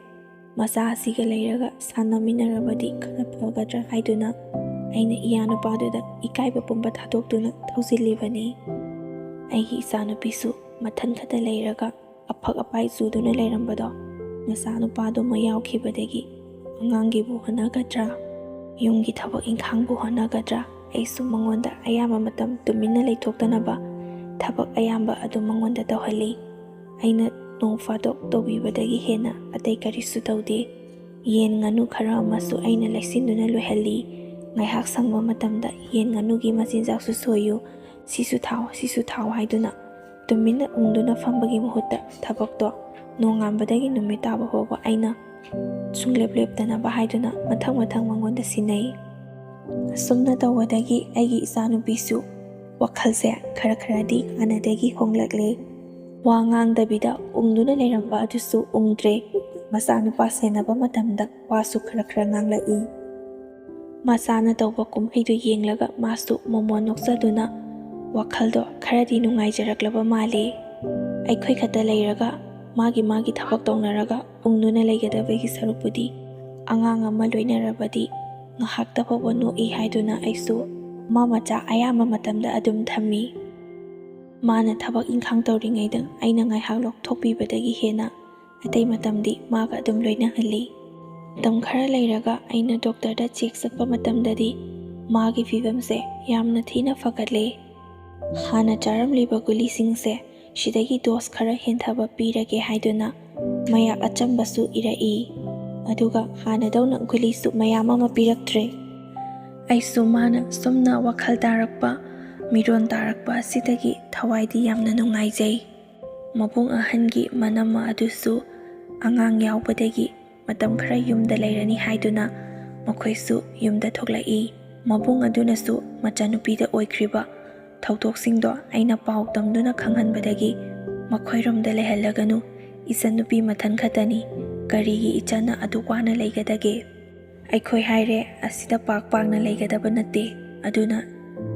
ꯃꯆꯥ ꯑꯁꯤꯒ ꯂꯩꯔꯒ ꯁꯥꯟꯅꯃꯤꯟꯅꯔꯕꯗꯤ ꯈꯔ ꯐꯒꯗ꯭ꯔꯥ ꯍꯥꯏꯗꯨꯅ ꯑꯩꯅ ꯏꯌꯥꯅꯨꯄꯥꯗꯨꯗ ꯏꯀꯥꯏꯕ ꯄꯨꯝꯕ ꯊꯥꯗꯣꯛꯇꯨꯅ ꯊꯧꯖꯤꯜꯂꯤꯕꯅꯤ꯫ ꯑꯩꯒꯤ ꯏꯆꯥꯅꯨꯄꯤꯁꯨ ꯃꯊꯟ ꯈꯛꯇ ꯂꯩꯔꯒ ꯑꯐꯛ ꯑꯄꯥꯏ ꯆꯨꯗꯨꯅ ꯂꯩꯔꯝꯕꯗꯣ ꯅꯆꯥꯅꯨꯄꯥꯗꯨꯃ ꯌꯥꯎꯈꯤꯕꯗꯒꯤ ꯑꯉꯥꯡꯒꯤꯕꯨ ꯍꯣꯠꯅꯒꯗ꯭ꯔꯥ, ꯌꯨꯝꯒꯤ ꯊꯕꯛ ꯏꯪꯈꯥꯡꯕꯨ ꯍꯣꯠꯅꯒꯗ꯭ꯔꯥ, ꯑꯩꯁꯨ ꯃꯉꯣꯟꯗ ꯑꯌꯥꯝꯕ ꯃꯇꯝ ꯇꯨꯃꯤꯟꯅ ꯂꯩꯊꯣꯛꯇꯅꯕ ꯊꯕꯛ ꯑꯌꯥꯝꯕ ꯑꯗꯨ ꯃꯉꯣꯟꯗ ꯇꯧꯍꯜꯂꯤ꯫ ꯑꯩꯅ ꯅꯣꯡ ꯐꯥꯗꯣꯛ ꯇꯧꯕꯤꯕꯗꯒꯤ ꯍꯦꯟꯅ ꯑꯇꯩ ꯀꯔꯤꯁꯨ ꯇꯧꯗꯦ꯫ ꯌꯦꯟ ꯉꯥꯅꯨ ꯈꯔ ꯑꯃꯁꯨ ꯑꯩꯅ ꯂꯩꯁꯤꯟꯗꯨꯅ ꯂꯣꯏꯍꯜꯂꯤ꯫ ꯉꯥꯏꯍꯥꯛ ꯁꯪꯕ ꯃꯇꯝꯗ ꯌꯦꯟ ꯉꯥꯅꯨꯒꯤ ꯃꯆꯤꯟꯖꯥꯛꯁꯨ ꯁꯣꯏꯌꯨ, ꯁꯤꯁꯨ ꯊꯥꯎ, ꯁꯤꯁꯨ ꯊꯥꯎ ꯍꯥꯏꯗꯨꯅ ꯇꯨꯃꯤꯟꯅ ꯎꯪꯗꯨꯅ ꯐꯝꯕꯒꯤ ꯃꯍꯨꯠꯇ ꯊꯕꯛꯇꯣ ꯅꯣꯡꯉꯥꯟꯕꯗꯒꯤ ꯅꯨꯃꯤꯠ ꯇꯥꯕ ꯐꯥꯎꯕ ꯑꯩꯅ ꯁꯨꯡꯂꯦꯞ ꯂꯦꯞꯇꯅꯕ ꯍꯥꯏꯗꯨꯅ ꯃꯊꯪ ꯃꯊꯪ ꯃꯉꯣꯟꯗ ꯁꯤꯟꯅꯩ꯫ ꯑꯁꯨꯝꯅ ꯇꯧꯕꯗꯒꯤ ꯑꯩꯒꯤ ꯏꯆꯥꯅꯨꯄꯤꯁꯨ ꯋꯥꯈꯜꯁꯦ ꯈꯔ ꯈꯔꯗꯤ ꯍꯥꯟꯅꯗꯒꯤ ꯍꯣꯡꯂꯛꯂꯦ꯫ ꯋꯥ ꯉꯥꯡꯗꯕꯤꯗ ꯎꯪꯗꯨꯅ ꯂꯩꯔꯝꯕ ꯑꯗꯨꯁꯨ ꯎꯪꯗ꯭ꯔꯦ꯫ ꯃꯆꯥꯅꯨꯄꯥ ꯁꯦꯟꯅꯕ ꯃꯇꯝꯗ ꯋꯥꯁꯨ ꯈꯔ ꯈꯔ ꯉꯥꯡꯂꯛꯏ꯫ ꯃꯆꯥꯅ ꯇꯧꯕ ꯀꯨꯝꯍꯩꯗꯨ ꯌꯦꯡꯂꯒ ꯃꯥꯁꯨ ꯃꯣꯃꯣꯟ ꯅꯣꯛꯆꯗꯨꯅ ꯋꯥꯈꯜꯗꯣ ꯈꯔꯗꯤ ꯅꯨꯡꯉꯥꯏꯖꯔꯛꯂꯕ ꯃꯥꯜꯂꯤ꯫ ꯑꯩꯈꯣꯏ ꯈꯛꯇ ꯂꯩꯔꯒ ꯃꯥꯒꯤ ꯃꯥꯒꯤ ꯊꯕꯛ ꯇꯧꯅꯔꯒ ꯎꯪꯗꯨꯅ ꯂꯩꯒꯗꯕꯒꯤ ꯁꯔꯨꯛꯄꯨꯗꯤ ꯑꯉꯥꯡ ꯑꯃ ꯂꯣꯏꯅꯔꯕꯗꯤ ꯉꯥꯏꯍꯥꯛꯇ ꯐꯥꯎꯕ ꯅꯣꯛꯏ ꯍꯥꯏꯗꯨꯅ ꯑꯩꯁꯨ ꯃꯥ ꯃꯆꯥ ꯑꯌꯥꯝꯕ ꯃꯇꯝꯗ ꯑꯗꯨꯝ ꯊꯝꯃꯤ꯫ ꯃꯥꯅ ꯊꯕꯛ ꯏꯪꯈꯥꯡ ꯇꯧꯔꯤꯉꯩꯗ ꯑꯩꯅ ꯉꯥꯏꯍꯥꯛ ꯂꯧꯊꯣꯛꯄꯤꯕꯗꯒꯤ ꯍꯦꯟꯅ ꯑꯇꯩ ꯃꯇꯝꯗꯤ ꯃꯥꯒ ꯑꯗꯨꯝ ꯂꯣꯏꯅꯍꯜꯂꯤ꯫ ꯃꯇꯝ ꯈꯔ ꯂꯩꯔꯒ ꯑꯩꯅ ꯗꯣꯛꯇꯔꯗ ꯆꯦꯛ ꯆꯠꯄ ꯃꯇꯝꯗꯗꯤ ꯃꯥꯒꯤ ꯐꯤꯕꯝꯁꯦ ꯌꯥꯝꯅ ꯊꯤꯅ ꯐꯒꯠꯂꯦ꯫ ꯍꯥꯟꯅ ꯆꯥꯔꯝꯂꯤꯕ ꯒꯨꯂꯤꯁꯤꯡꯁꯦ ꯁꯤꯗꯒꯤ ꯗꯣꯁ ꯈꯔ ꯍꯦꯟꯊꯕ ꯄꯤꯔꯒꯦ ꯍꯥꯏꯗꯨꯅ ꯃꯌꯥꯛ ꯑꯆꯝꯕꯁꯨ ꯏꯔꯛꯏ꯫ ꯑꯗꯨꯒ ꯍꯥꯟꯅꯗꯧꯅ ꯒꯨꯂꯤꯁꯨ ꯃꯌꯥꯝ ꯑꯃ ꯄꯤꯔꯛꯇ꯭ꯔꯦ꯫ ꯑꯩꯁꯨ ꯃꯥꯅ ꯁꯨꯝꯅ ꯋꯥꯈꯜ ꯇꯥꯔꯛꯄ, ꯃꯤꯔꯣꯟ ꯇꯥꯔꯛꯄ ꯑꯁꯤꯗꯒꯤ ꯊꯋꯥꯏꯗꯤ ꯌꯥꯝꯅ ꯅꯨꯡꯉꯥꯏꯖꯩ꯫ ꯃꯕꯨꯡ ꯑꯍꯟꯒꯤ ꯃꯅꯝ ꯑꯗꯨꯁꯨ ꯑꯉꯥꯡ ꯌꯥꯎꯕꯗꯒꯤ ꯃꯇꯝ ꯈꯔ ꯌꯨꯝꯗ ꯂꯩꯔꯅꯤ ꯍꯥꯏꯗꯨꯅ ꯃꯈꯣꯏꯁꯨ ꯌꯨꯝꯗ ꯊꯣꯛꯂꯛꯏ꯫ ꯃꯕꯨꯡ ꯑꯗꯨꯅꯁꯨ ꯃꯆꯥꯅꯨꯄꯤꯗ ꯑꯣꯏꯈ꯭ꯔꯤꯕ ꯊꯧꯗꯣꯛꯁꯤꯡꯗꯣ ꯑꯩꯅ ꯄꯥꯎ ꯇꯝꯗꯨꯅ ꯈꯪꯍꯟꯕꯗꯒꯤ ꯃꯈꯣꯏꯔꯣꯝꯗ ꯂꯩꯍꯜꯂꯒꯅꯨ, ꯏꯆꯟꯅꯨꯄꯤ ꯃꯊꯟ ꯈꯛꯇꯅꯤ, ꯀꯔꯤꯒꯤ ꯏꯆꯟꯅ ꯑꯗꯨꯛ ꯋꯥꯅ ꯂꯩꯒꯗꯒꯦ? ꯑꯩꯈꯣꯏ ꯍꯥꯏꯔꯦ, ꯑꯁꯤꯗ ꯄꯥꯛ ꯄꯥꯛꯅ ꯂꯩꯒꯗꯕ ꯅꯠꯇꯦ꯫ ꯑꯗꯨꯅ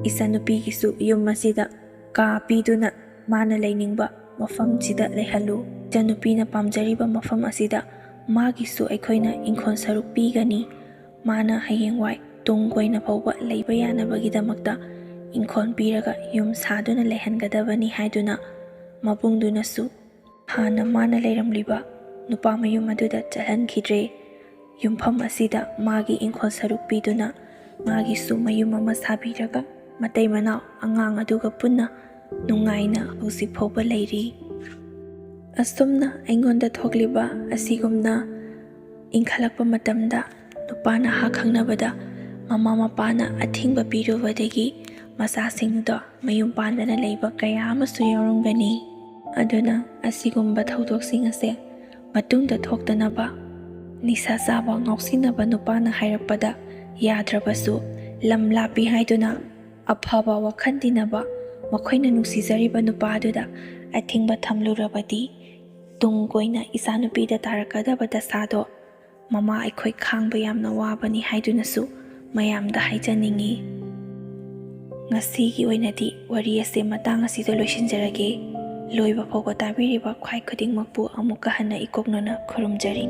ꯏꯆꯟꯅꯨꯄꯤꯒꯤꯁꯨ ꯌꯨꯝ ꯑꯁꯤꯗ ꯀꯥ ꯄꯤꯗꯨꯅ ꯃꯥꯅ ꯂꯩꯅꯤꯡꯕ ꯃꯐꯝꯁꯤꯗ ꯂꯩꯍꯜꯂꯨ꯫ ꯏꯆꯟꯅꯨꯄꯤꯅ ꯄꯥꯝꯖꯔꯤꯕ ꯃꯐꯝ ꯑꯁꯤꯗ ꯃꯥꯒꯤꯁꯨ ꯑꯩꯈꯣꯏꯅ ꯏꯪꯈꯣꯜ ꯁꯔꯨꯛ ꯄꯤꯒꯅꯤ꯫ ꯃꯥꯅ ꯍꯌꯦꯡꯋꯥꯏ ꯇꯨꯡ ꯀꯣꯏꯅ ꯐꯥꯎꯕ ꯂꯩꯕ ꯌꯥꯅꯕꯒꯤꯗꯃꯛꯇ ꯏꯪꯈꯣꯜ ꯄꯤꯔꯒ ꯌꯨꯝ ꯁꯥꯗꯨꯅ ꯂꯩꯍꯟꯒꯗꯕꯅꯤ ꯍꯥꯏꯗꯨꯅ ꯃꯕꯨꯡꯗꯨꯅꯁꯨ ꯍꯥꯟꯅ ꯃꯥꯅ ꯂꯩꯔꯝꯂꯤꯕ ꯅꯨꯄꯥ ꯃꯌꯨꯝ ꯑꯗꯨꯗ ꯆꯠꯍꯟꯈꯤꯗ꯭ꯔꯦ꯫ ꯌꯨꯝꯐꯝ ꯑꯁꯤꯗ ꯃꯥꯒꯤ ꯏꯪꯈꯣꯜ ꯁꯔꯨꯛ ꯄꯤꯗꯨꯅ ꯃꯥꯒꯤꯁꯨ ꯃꯌꯨꯝ ꯑꯃ ꯁꯥꯕꯤꯔꯒ ꯃꯇꯩ ꯃꯅꯥꯎ ꯑꯉꯥꯡ ꯑꯗꯨꯒ ꯄꯨꯟꯅ ꯅꯨꯡꯉꯥꯏꯅ ꯍꯧꯖꯤꯛ ꯐꯥꯎꯕ ꯂꯩꯔꯤ꯫ ꯑꯁꯨꯝꯅ ꯑꯩꯉꯣꯟꯗ ꯊꯣꯛꯂꯤꯕ ꯑꯁꯤꯒꯨꯝꯅ ꯏꯟꯈꯠꯂꯛꯄ ꯃꯇꯝꯗ ꯅꯨꯄꯥ ꯅꯍꯥ ꯈꯪꯅꯕꯗ ꯃꯃꯥ ꯃꯄꯥꯅ ꯑꯊꯤꯡꯕ ꯄꯤꯔꯨꯕꯗꯒꯤ ꯃꯆꯥꯁꯤꯡꯗꯣ ꯃꯌꯨꯝ ꯄꯥꯟꯗꯅ ꯂꯩꯕ ꯀꯌꯥ ꯑꯃꯁꯨ ꯌꯥꯎꯔꯝꯒꯅꯤ꯫ ꯑꯗꯨꯅ ꯑꯁꯤꯒꯨꯝꯕ ꯊꯧꯗꯣꯛꯁꯤꯡ ꯑꯁꯦ ꯃꯇꯨꯡꯗ ꯊꯣꯛꯇꯅꯕ, ꯅꯤꯁꯥ ꯆꯥꯕ ꯉꯥꯎꯁꯤꯟꯅꯕ ꯅꯨꯄꯥꯅ ꯍꯥꯏꯔꯛꯄꯗ ꯌꯥꯗ꯭ꯔꯕꯁꯨ, ꯂꯝ ꯂꯥꯞꯄꯤ ꯍꯥꯏꯗꯨꯅ ꯑꯐꯕ ꯋꯥꯈꯜ ꯇꯤꯟꯅꯕ, ꯃꯈꯣꯏꯅ ꯅꯨꯡꯁꯤꯖꯔꯤꯕ ꯅꯨꯄꯥꯗꯨꯗ ꯑꯊꯤꯡꯕ ꯊꯝꯂꯨꯔꯕꯗꯤ, ꯇꯨꯡ ꯀꯣꯏꯅ ꯏꯆꯥꯅꯨꯄꯤꯗ ꯇꯥꯔꯛꯀꯗꯕ ꯗꯁꯥꯗꯣ ꯃꯃꯥ ꯑꯩꯈꯣꯏ ꯈꯥꯡꯕ ꯌꯥꯝꯅ ꯋꯥꯕꯅꯤ ꯍꯥꯏꯗꯨꯅꯁꯨ ꯃꯌꯥꯝꯗ ꯍꯥꯏꯖꯅꯤꯡꯏ꯫ ꯉꯁꯤꯒꯤ ꯑꯣꯏꯅꯗꯤ ꯋꯥꯔꯤ ꯑꯁꯦ ꯃꯇꯥꯡ ꯑꯁꯤꯗ ꯂꯣꯏꯁꯤꯟꯖꯔꯒꯦ꯫ ꯂꯣꯏꯕ ꯐꯥꯎꯕ ꯇꯥꯕꯤꯔꯤꯕ ꯈ꯭ꯋꯥꯏ ꯈꯨꯗꯤꯡꯃꯛꯄꯨ ꯑꯃꯨꯛꯀ ꯍꯟꯅ ꯏꯀꯣꯛꯅꯅ ꯈꯨꯔꯨꯝꯖꯔꯤ꯫